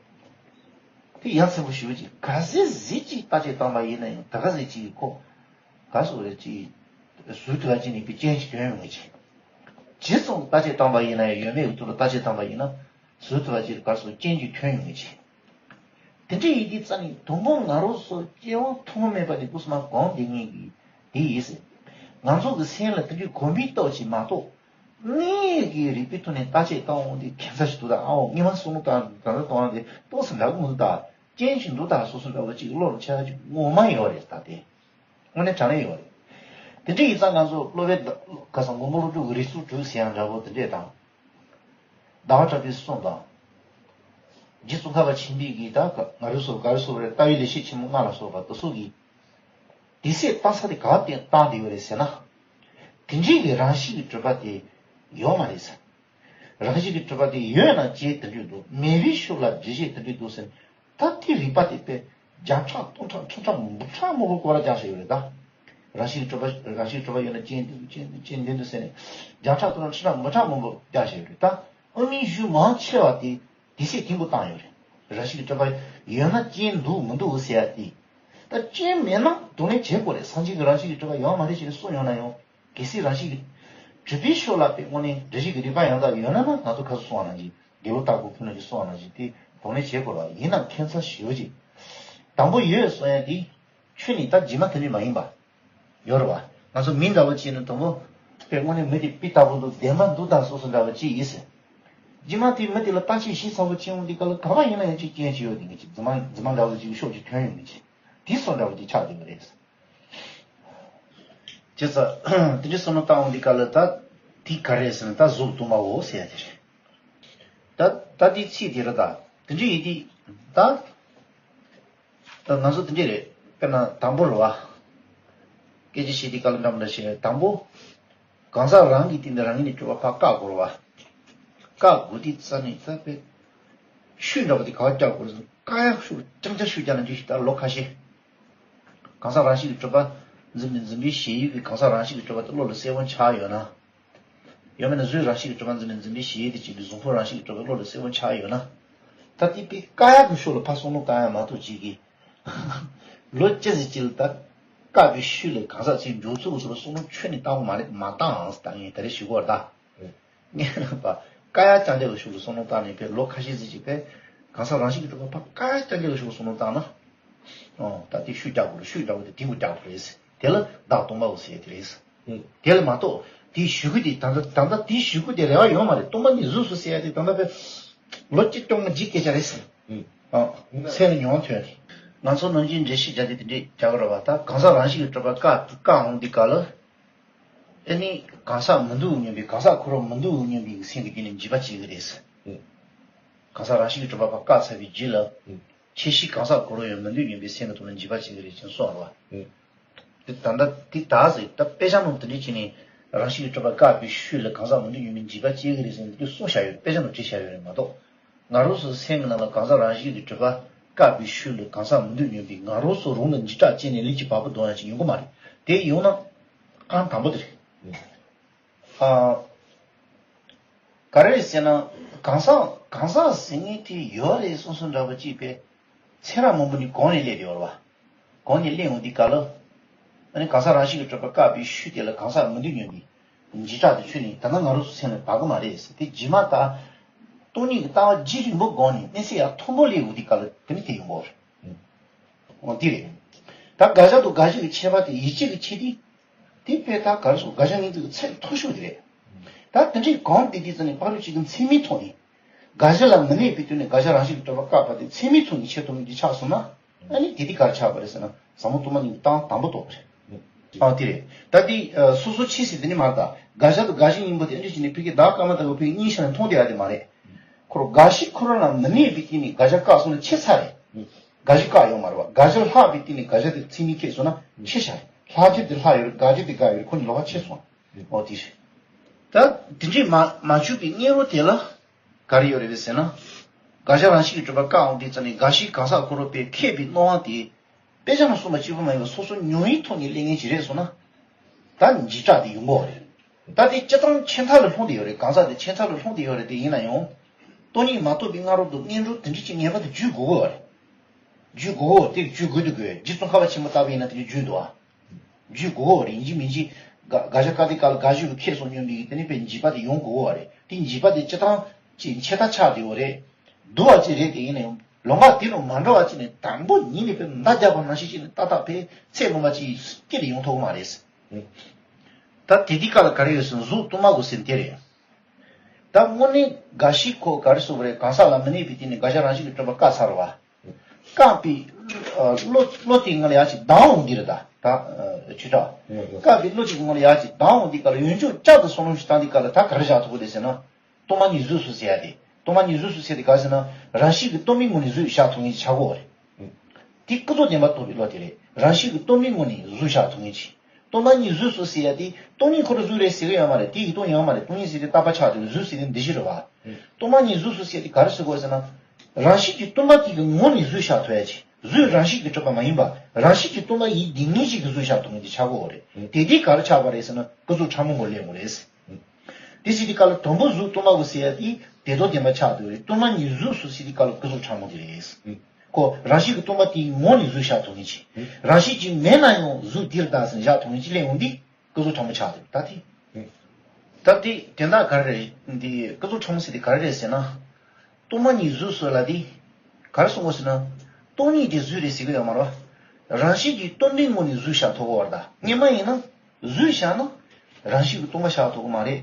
དེ་ཡ་མཚན་པོ་ཞེ་པོ་ཅིག་ག་ཚོད་ཟིག་ཅིག་བརྟག་དཔྱད་བཏང་པ་ཡིན་ན་ཡང་། ད་ག་ཚོད་ཅིག་གིས་ཁོ་ག་སོ་རེ་ཅིག་ཟུར་དུ་བ་ཅིག་ནས་པའི་རྐྱེན་ཅིག་ཐོན་ཡོང་གི་ཅིག་ཇི་སོང་བརྟག་དཔྱད་བཏང་པ་ཡིན་ན་ཡང་། ཡོད་མེད་ཀྱི་ཐོག་ལ་བརྟག་དཔྱད་བཏང་པ་ཡིན་ན། ཟུར་དུ་བ་ཅིག་ག་སོ་རྐྱེན་ཅིག་ཐོན་ཡོང་གི་ཅིག་དེ་འདྲ་ཡིན་དུས་ཙ་ནི་དུམ་བུ་ང་རང་ཚོ་སྐྱེ་བ་ཐོག་མ་མེད་པ་ནས་སྐུ་སྲུང་མ་གོང་དེ་ངེད་ཀྱི་དེ་ཡིན་ཟེར། ང་ཚོ་གི་སེམས་ལ་དེ་འདྲའི་གོམས་པའི་སྟོབས་ཅིག་མ་གཏོགས། དངོས་ཀྱི་རིག་པའི་ཐོག་ནས་བརྟག་དཔྱད་བཏང་འོང་དུས་ཁྱད་མཚར་ཞིག་འདུག་ད། ཨའོ། སྔོན་མ་བསམ་བློ་བཏང་ད་ལྟ་གཏོང་ཡ་དེ་ཏོག་ཙམ་འདྲ་གི་མི་འདུག་ད། རྐྱེན་ཞིག་འདུག་ད་སོ་སོ་འདྲ་བ་ཅིག་བློ་ལ་འཆར་ཡ་ཅིག་ངོ་མ་ཡོད་རེད་ད་དེ། དངོས་གནས་དྲང་གནས་ཡོད་རེད། དེ་འདྲ་ཡིན་ཙང་ང་ཚོ་སློབ་དཔོན་ཁ་སང་མགོན་པོ་ཀླུ་སྒྲུབ་ཀྱི་རིགས་ཚོགས་དྲུག་ཟེར་ཡང་འདྲ་པོ་དེ་འདྲས་དང་། ཟླ་བ་གྲགས་པའི་གསུང་དང་། རྗེ་ཙོང་ཁ་པ་ཆེན་པོའི་གི་ད་ག་རེ་ཟེར་ག་རེ་ཟེར་རེད། ལྟ་བའི་ལེགས་བཤད་ཆེན་མོ་ལྔ་ལ་སོགས་པ་དེ་ཚོ་གི་དེ་ཚོས་བལྟ་ས་དེ་ག་བལྟས་བཏང་བསྡད་ཡོད་རེད་ཟེར་ན། དེ་འདྲའི་གི་རང་བཞིན་གྱི་གྲུབ་པ་དེ་ཡོད་མ་རེད་ཟེར། རང་བཞིན་གྱི་གྲུབ་པ་དེ་ཡོད་ན་ཅི་དེ་འདྲས་འདུག་མེད་པའི་ཕྱོགས་ལ་འགྲེལ་བཤད་དེ་འདྲས་འདུག་ཟེར། ད་དེ་རིགས་པ་དེ་དཔེ་བརྒྱ་ཕྲག་སྟོང་ཕྲག་ཁྲི་ཕྲག་འབུམ་ཕྲག་མང་པོ་སྐོར་ར་རྒྱག་བཞིན་ཡོད་རེད་ད། རང་བཞིན་གྲུབ་པ་རང་བཞིན་གྲུབ་པ་ཡོད་ན་རྐྱེན་འདུག་རྐྱེན་འདུག་རྐྱེན་འདི་འདུག་ཟེར་ནས་བརྒྱ་ཕྲག་སྟོང་ཕྲག་ཁྲི་ཕྲག་འབུམ་ཕྲག་མང་པོ་རྒྱག་བཞིན་ཡོད་རེད་ད། དངོས་མིན་གཞུང་མང་ཆེ་བ་དེ་དེ་སྲིད་ཐིང་པོ་བཏང་ཡོད་རེད། རང་བཞིན་གྱི་གྲུབ་པ་ཡོད་ན་རྐྱེན་འདུག་མི་འདུག་ཟེར་ཡ་དེ། ད་རྐྱེན་མེད་ན་དོགས་ལན་བྱེད་དགོས་རེད། སངས་རྒྱས་ཀྱི་རང་བཞིན་གྱི་གྲུབ་པ་ཡོད་མ་རེད་ཅེས་གསུངས་ཡོང་ན་ཡང་། གལ་སྲིད་རང་བཞིན་གྱི་གྲུབ་པའི་ཕྱོགས་ལ་དཔེ་དངོས་གནས་འགྲེལ་བཤད་ཀྱི་རིགས་པ་ཡང་དག་ཡོད་ན་ན། ང་ཚོ་ཁ་སང་གསུངས་པ་ནང་བཞིན། དགེ་ལུགས་སྟག་ཕུ་ཕུ་ནང་བཞིན་གསུངས་པ་ནང་བཞིན་དེ་དོགས་ལན་བྱེད་དགོས་རེད། ཡིན་ནའང་ཁྱད་མཚར་ཞེ་པོ་ཅིག་དང་པོ་ཡོད་གསུང་ཡ་དེ། ཆོས་ནི་ད་རྗེས་མ་དེ་འདྲས་མ་ཡིན་པ། ཡོད་རེད་བ། ང་ཚོ་མི་འདྲ་བོ་ཅིག་ནི་དང་པོ། དཔེ་དངོས་གནས་མི་དེ་དཔེ་ལྟ་བུ་འདུག་བདེན་པ་འདུག་དང་སོ་སོ་འདྲ་བོ་ཅིག་ཡིན་ཟེར། རྗེས་མ་དེ་མི་དེ་ལ་བརྟག་དཔྱད་ཞིབ་ཚགས་པོ་བྱེད་འོང་དུས་སྐབས་ལ་ག་པར་ཡིན་ན་ཡང་ཅིག་རྐྱེན་ཞིག་ཡོད་དེ་ངེས་ཅིག་རྫུན་མ་རྫུན་མ་འདྲ་བོ་ཅིག་ཤོག་ཅིག་ཐོན་ཡོང་ངེས་ཅིག་དེ་སོ་འདྲ་བོ་ཅིག་ཆགས་ཀྱི་མ་རེད་ཟེར། བྱས་ཙང་དེ་འདྲའི་བསམ་བློ་བཏང་འོང་དུས་སྐབས་ལ་ད་དེ་ག་རེད་ཟེར་ན། ད་གཟུགས་སྟོང་པའོ་ཟེར་ཡ་དེ་རེད། ད་ད་དེའི་ཚིག་དེ་ལ་ད་དེ་འདྲ་ཡིན་དུས་ད། ད་ང་ཚོ་དེ་འདྲས་རེད། དཔེར་ན་དང་པོ་རེད་བ། སྐད་ཆ་བཤད་དུས་སྐབས་ལ་འདྲ་མི་འདྲ་བཤད་རེད། དང་པོ། གང་ཟག་རང་གི་སྟེང་དུ་རང་ཉིད་ནས་སྤྲོས་པ་ཕར་བཀག་དགོས་རེད་བ། བཀག་དགོས་དུས་ཙ་ནས་ད་དཔེ་ཤུགས་འདྲ་པོ་དེ་ག་པར་རྒྱག་དགོས་རེད་ཟེར་ན། བཀག་ཡག་ཤུགས་རྐྱང་རྐྱང་ཤུགས་རྒྱག་ན་འགྲིག་ཤག་ད་ལོ་ཁ་ཤས། གང་ཟག་རང་བཞིན་གྱི་སྤྲོས་པ་འཛིན་པའི་འཛིན་པའི་ཞེན་ཡུལ་གྱི་གང་ཟག་རང་བཞིན་གྱི་སྤྲོས་པ་དེ་བློ་ལ་གསལ་པོ་འཆར་ཡོད་ན། ཡང་མིན་ན་གཟུགས་རང་བཞིན་གྱི་སྤྲོས་པ་འཛིན་པའི་འཛིན་པའི་ཞེན་ཡུལ་དེ་གཅིག་གི་གཟུགས་ཕུང་རང་བཞིན་གྱི་སྤྲོས་པའི་བློ་ལ་གསལ་པོ་འཆར་ཡོད་ན། ད་དེ་དཔེ་བཀག་ཡག་གི་ཕྱོགས་ལ་ཕར་བསམ་བློ་བཏང་ཡ་མ་གཏོགས་གཅིག་གིས། ལོ་གཅིག་ཙམ་ཅིག་ལ་ད་བཀག་པའི་ཤུལ་ལ་གང་ཟག་ཅིག་འགྱུར་ཚུལ་གྱི་ཕྱོགས་ལ་བསམ་བློ་ཁྱོན་ནས་བཏང་བ་མ་རེད། མ་བཏང་ཨང་ཟེར་ད་ངས་ད་རེས་ཞུ་གི་ཡོད་རེད་ད། ངས་ལབ་པ། བཀག་ཡག་རྐྱང་རྐྱང་གི་ཕྱོགས་ལ་བསམ་བློ་བཏང་ནས་དཔེ་ལོ་ཁ་ཤས་ཙམ་ཅིག་དཔེ་གང་ཟག་རང་བཞིན་གྱི་སྤྲོས་པ་ཕར་བཀག་ཡག་རྐྱང་རྐྱང་གི་ཕྱོགས་ལ་བསམ་བློ་བཏང་ན། ཨོ། ད་དེ་ཤུགས་རྒྱག་དགོས་རེད། ཤུགས་རྒྱག་དགོས་དེ་དེ་མགོ་རྒྱག་དགོས་རེད། དེ་ལ་བདག་སྟོང་པའོ་ཟེར་དེ་རེད། ཨུ། དེ་ལ་མ་གཏོགས་དེའི་གཞུག་གུ་དེ་ད་ལྟ་ད་ལྟ་དེའི་གཞུག་གུ་དེ་རེ་བ་ཡོད་མ་རེད། སྟོང་པ་ཉིད་གཟུགས་སུ་ཟེར་ཡ་དེ་ད་ལྟ་དཔེ་ལོ་གཅིག་སྟོང་ལྔ་འགྱིག་སྐད་ཆ་རེད་ཟེར། ཨུ། ཨ། སེམས་ལ་མྱོང་ཐོན་རེད། ང་ཚོ་ནམ་རྒྱུན་འགྲེལ་བཤད་རྒྱག་དུས་དེ་འདྲས་རྒྱག་གི་རེད་བ། ད་གང་ཟག་རང་བཞིན་གྱི་སྤྲོས་པ་བཀག་བཀག་འོང་དུས་སྐབས་ལ། ཨ་ནི་གང་ཟག་མི་འདུག་སྙམ་པའི་གང་ཟག་ཁོ་རང་མི་འདུག་སྙམ་པའི་སེམས་ཀྱི་རྒྱུད་ནས་འཇིགས་པ་སྐྱེ་གི་རེད་ཟེར། ཨུ། གང་ཟག་རང་བཞིན་གྱི་སྤྲོས་པ་ཕར་བཀག་ཚར་བའི་རྗེས་ལ། ཨུ། ཁྱད་གཞི་གང་ཟག་ཁོ་རང་ཡང་མི་འདུག་སྙམ་པའི་སེམས་ཀྱི་ཐོག་ལ་འཇིགས་པ་སྐྱེ་གི་རེད་ཅེས་གསུངས་པ་རེད་བ། ཨུ། དེ་ད་ལྟ་དེ་ད་ཟེར་ད་དཔེ་ཆ་ནང་དེ་འདྲས་བྱས་ནས་རང་བཞིན་གྱི་སྤྲོས་པ་བཀག་པའི་ཤུལ་ལ་གང་ཟག་མི་འདུག་སྙམ་པའི་འཇིགས་པ་སྐྱེ་གི་རེད་ཟེར་ནས་དེ་གསུངས་བཞག་ཡོད། དཔེ་ཆ་ནང་བྲིས་བཞག་ཡོད་རེད་མ་གཏོགས། ང་རང་ཚོའི་སེམས་ཀྱི་ནང་ལ་གང་ཟག་རང་བཞིན་གྱི་སྤྲོས་པ་བཀག་པའི་ཤུལ་ལ་གང་ཟག་མི་འདུག་སྙམ་པའི་ང་རང་ཚོ་རང་ལ་འཇིགས་སྐྲག་སྐྱེས་ནས་ལུས་ཀྱི་བ་སྤུ་ལྡང་ཡ་ཅིག་ཡོང་གི་མ་རེད། དེ་ཡོང་ན་རྐང་དང་པོ་དེ་རེད། ཨ། ག་རེ་རེད་ཟེར་ན། གང་ཟག་གང་ཟག་ཟེར་མཁན་དེ་ཡོད་རེད་གསུངས་གསུངས་འདྲ་པོ་ཅིག་དཔེ་ཚེ་རབས་མང་པོ་ནས་གོང་ནས་སླེབས་ཡོད་རེད་བ། གོང་ནས་སླེབས་འོང་དུས་སྐབས་ལ། ཨ་ནི་གང་ཟག་རང་བཞིན་གྱི་སྤྲོས་པ་བཀག་པའི་ཤུལ་དེ་ལ་གང་ཟག་མི་འདུག་སྙམ་པའི་འཇིགས་སྐྲག་དེ་ཁྱོན་ནས་ད་ལྟ་ང་རང་ཚོའི་སེམས་ལ་བབས་ཀྱི་མ་རེད་ཟེར། དེ་རྗེས་མ་ད་སྟོང་ཉིད་ཀྱི་ལྟ་བ་རྒྱུན་རིང་པོ་སྒོམ་ནས་གནས་ཚད་ཡར་མཐོན་པོ་སླེབས་འོང་དུས་སྐབས་ལ་དེ་ནི་དེ་ཡོང་གི་ཡོད་རེད། འོ་དེ་རེད། ད་དགག་བྱ་དང་དགག་གཞི་གི་ཁྱད་པར་དེ་ཡིད་ཆེས་ཀྱི་ཁྱད་དེ། དེ་དཔེ་ད་ག་རེ་ཟེར། དགག་བྱ་ངེས་འཛིན་གྱི་ཚད་མཐོ་ཤོས་དེ་རེད། ད་དེ་འདྲའི་གོང་དེ་དུས་ཙམ་ནས་ཕ་རོལ་ཕྱིན་གྱི་མཚན་མའི་ཐོག་ནས། དགག་བྱ་ལ་མི་གནས་པའི་དུས་ནས་དགག་བྱ་རང་བཞིན་གྱི་སྤྲོས་པ་བཀག་པ་དེ་མཚན་མའི་ཐོག་ནས་ཁྱེར་ཐུབ་མཁན་དེ་ཆགས་སོང་ན། ཨ་ནི་དེ་དུས་ག་རེ་ཆགས་པ་རེད་ཟེར་ན། ཟབ་མོ་སྟོང་པ་ཉིད་ཀྱི་ལྟ་བ་དང་པོ་རྟོགས་པ་རེད། ཨ་དེ་རེད། ད་དེ་སོ་སོ་ཕྱིས་སུ་དེ་ནི་མ་རེད་ད། དགག་བྱ་དང་དགག་གཞི་གཉིས་པོ་དེ་ཨ་འདྲ་བྱས་ནས་ཕ་གི་བདག་ཀ་མ་བཏགས་པའི་ཕ་གི་གཉིས་ཆ་ནས་མཐོང་བསྡད་ཡ་དེ་མ་རེད། ཁོ་རང་དགག་གཞི་ཁོ་རང་ལ་མི་གནས་པའི་དུས་ནས་དགག་བྱ་བཀག་སོང་ན་ཆད་ཚར་རེད། དགའ་ཞིང་བཀག་ཡོད་མ་རེད་བ། དགའ་ཞིང་ལྷག་པའི་སྟེང་ནས་དགའ་ཞིང་དེ་ཚིག་མིང་ཁེགས་སོང་ན་ཆེ་ཤ་རེད། ལྷག་བཅས་དེ་ལྷག་ཡོད་རེད། དགའ་བཅས་དེ་དགའ་ཡོད་རེད། ཁོ་གཉིས་ལོགས་ཀ་ཕྱེ་སོང་། འོ་དེ་རེད། ད་དེ་འདྲས་མ་མ་བྱུང་བའི་སྔོན་རོལ་དེ་ལ་ག་རེ་ཡོད་རེད་པས་ཟེར་ན། དགག་བྱ་རང་བཞིན་གྱིས་གྲུབ་པ་བཀག་འོང་དུས་ཙམ་ནས་དགག་གཞིའི་གང་ཟག་ཁོ་རང་དཔེ་ཁེགས་པའི་སྣང་བ་དེ། དཔེ་ཆ་ནང་གསུངས་པ་གཅིག་པུ་མ་ཡིན་པར་སོ་སོ་མྱོང་བའི་ཐོག་ནས་སླེབས་མཁན་ཅིག་རེད་སོང་ན། ད་འཇིགས་སྐྲག་དེ་ཡོང་གི་ཡོད་རེད། ད་དེ་སྤྱིར་བཏང་ཆད་མཐའ་ལ་ལྷུང་བསྡད་ཡོད་རེད། གང་ཟག་དེ་ཆད་མཐའ་ལ་ལྷུང་བསྡད་ཡོད་རེད། དེ་ཡིན་ན་ཡང་། སྟོང་ཉིད་མ་རྟོགས་པའི་སྔ་རོལ་དུ་སྔོན་རོལ་དེ་འདྲ་ཅིག་ངེས་པར་དུ་བརྗོད་དགོས་ཀྱི་ཡོད་རེད། བརྗོད་དགོས་ཀྱི་ཡོད་རེད། དེ་བརྗོད་དགོས་འདུག་གི། རྗེ་ཙོང་ཁ་པ་ཆེན་པོ་ལྟ་བུ་ཡིན་ན་དེ་འདྲ་བརྗོད་འདུག་ཨ། བརྗོད་དགོས་ཀྱི་ཡོད་རེད། ཡིན་གཅིག་མིན་གཅིག་དགག་དགག་བྱ་བཀག་དེ་ག་ལ་དགག་གཞི་གི་ཁེགས་སོང་སྙམ་པའི་དེ་ནི་དཔེ་འཇིགས་པ་དེ་ཡོང་དགོས་ཀྱི་ཡོད་རེད། དེ་འཇིགས་པ་དེ་སྤྱིར་བཏང་ཅིག་ཆད་མཐའ་ཆགས་བསྡད་ཡོད་རེད། འདུག་པ་ཅིག་རེད། དེ་ཡིན་ན་ཡང་ལམ་ཁ་དེ་རུ་མ་འགྲོ་བ་ཅིག་ནས་དང་པོ་ཉིད་ནས་དཔེ་མདའ་རྒྱག་པ་ནང་བཞིན་ཅིག་ནས་ཏག་ཏག་དཔེ་ཚད་ལོན་པ་ཅིག་སྐྱེ་ལ་ཡོང་ཐུབ་ཀྱི་མ་རེད། ད་དེ་དེ་ག་ལ་ག་རེ་ཡོད་ཟེར་ན་གཟུགས་སྟོང་པ་དགོས་ཟེར་དེ་རེད། ད་དངོས་གནས་དགག་གཞི་ཁོ་ག་རེ་ཟེར་དགོས་རེད། གང་ཟག་ལ་མི་གནས་པའི་སྟེང་ནས་དགག་བྱ་རང་བཞིན་གྱིས་གྲུབ་པ་བཀག་ཚར་བ། བཀག་པའི་ཨ་བློ་བློ་དེའི་ངང་ལ་ཡར་ཅིག་ལྡང་འོང་འདི་རེད། ད་ད་ཨ་ཆོས་གྲགས། བཀག་པའི་བློ་གཅིག་གི་ངང་ལ་ཡར་ཅིག་ལྡང་འོང་འདི་ག་ལ་ཡོན་ཆོད་བསྐྱར་དུ་བསམ་བློ་ཞིག་བཏང་འདི་ག་ལ་ད་ག་རེ་བཞག་ཐུབ་ཀྱི་རེད་ཟེར་ན། སྟོང་པ་ཉིད་གཟུགས་སུ་ཟེར་ཡ་དེ། སྟོང་པ་ཉིད་གཟུགས་སུ་ཟེར་དེ་ག་ཟེར་ན། རང་བཞིན་གྱིས་སྟོང་པའི་ངོ་ནས་གཟུགས་བཞག་ཐུབ་མཁན་ཅིག་ཆགས་ཀྱི་ཡོད་རེད། དེ་ཀུན་རྫོབ་བདེན་པར་རྟོགས་པའི་བློ་དེ་རེད། རང་བཞིན་གྱིས་སྟོང་པའི་ངོ་ནས་གཟུགས་བཞག་ཐུབ་མཁན་ཅིག་སྟོང་པ་ཉིད་གཟུགས་སུ་ཟེར་ཡ་དེ་སྟོང་ཉིད་ཁོ་རང་གཟུགས་རེད་ཟེར་གྱི་ཡོད་མ་རེད། དེ་ཡིད་རྟོན་ཡོད་མ་རེད། སྟོང་ཉིད་ཟེར་དེ་རྟག་པ་ཆགས་དེ་གཟུགས་ཟེར་དེ་འདུ་བྱེད་རེད་བ། སྟོང་པ་ཉིད་གཟུགས་སུ་ཟེར་དེ་ག་རེ་ཟེར་དགོས་ཟེར་ན། རང་བཞིན་གྱིས་སྟོང་པ་དེ་གི་ངོ་ནས་གཟུགས་བཞག་ཐུབ་ཡ་ཅིག་གཟུགས་རང་བཞིན་གྱིས་གྲུབ་པ་མ་ཡིན་པ། རང་བཞིན་གྱིས་སྟོང་པ་ཡིན་དེ་ངེས་ཤེས་ཀྱིས་གཟུགས་བཞག་ཐུབ་མཁན་དེ་ཆགས་ཀྱི་ཡོད་རེད། དེ་དེ་ག་རེ་ཆགས་པ་རེད་ཟེར་ན་ཀུན་རྫོབ་ཕྲ་མོ་ངོ་ལེན་དགོས་རེད། དེ་ཕྱིར་དེ་ག་ལ་དང་པོ་གཟུགས་སྟོང་པ་དགོས་ཟེར་ཡ་དེ་བདེན་རྟོག་བདེན་པ་ཆགས་འདུག་རེད། སྟོང་པ་ཉིད་གཟུགས་སུ་ཟེར་དེ་ག་ལ་ཀུན་རྫོབ་ཕྲ་མོ་དེ་རེད། ཁོ་རང་བཞིན་གྱིས་སྟོང་པ་དེའི་ངོ་ནས་གཟུགས་བཞག་ཐུབ་མཁན་ཅིག་རང་བཞིན་གྱིས་མེད་ན་ཡང་གཟུགས་དེ་ལ་བདག་ཟེར་བཞག་ཐུབ་མཁན་ཅིག་སླེབས་འོང་དུས་ཀུན་རྫོབ་ཕྲ་མོ་ཆགས་འདུག་ད་དེ། ད་དེ་དོན་དག་ག་རེ་རེད། འདི་ཀུན་རྫོབ་ཕྲ་མོ་ཟེར་དེ་ག་རེ་རེད་ཟེར་ན། སྟོང་པ་ཉིད་གཟུགས་སུ་ལ་དེ། ག་རེ་གསུང་དགོས་ཟེར་ན། སྟོང་ཉིད་དེ་གཟུགས་རེད་ཟེར་གྱི་ཡོད་མ་རེད་བ། རང་བཞིན་གྱིས་སྟོང་པའི་ངོ་ནས་གཟུགས་བཞག་ཐུབ་ཀྱི་ཡོད་རེད། ད་སྔོན་མ་ཡིན་ན། གཟུགས་བཞག་ན། རང་བཞིན་གྱིས་སྟོང་པ་བཞག་ཐུབ་ཀྱི་མ་རེད།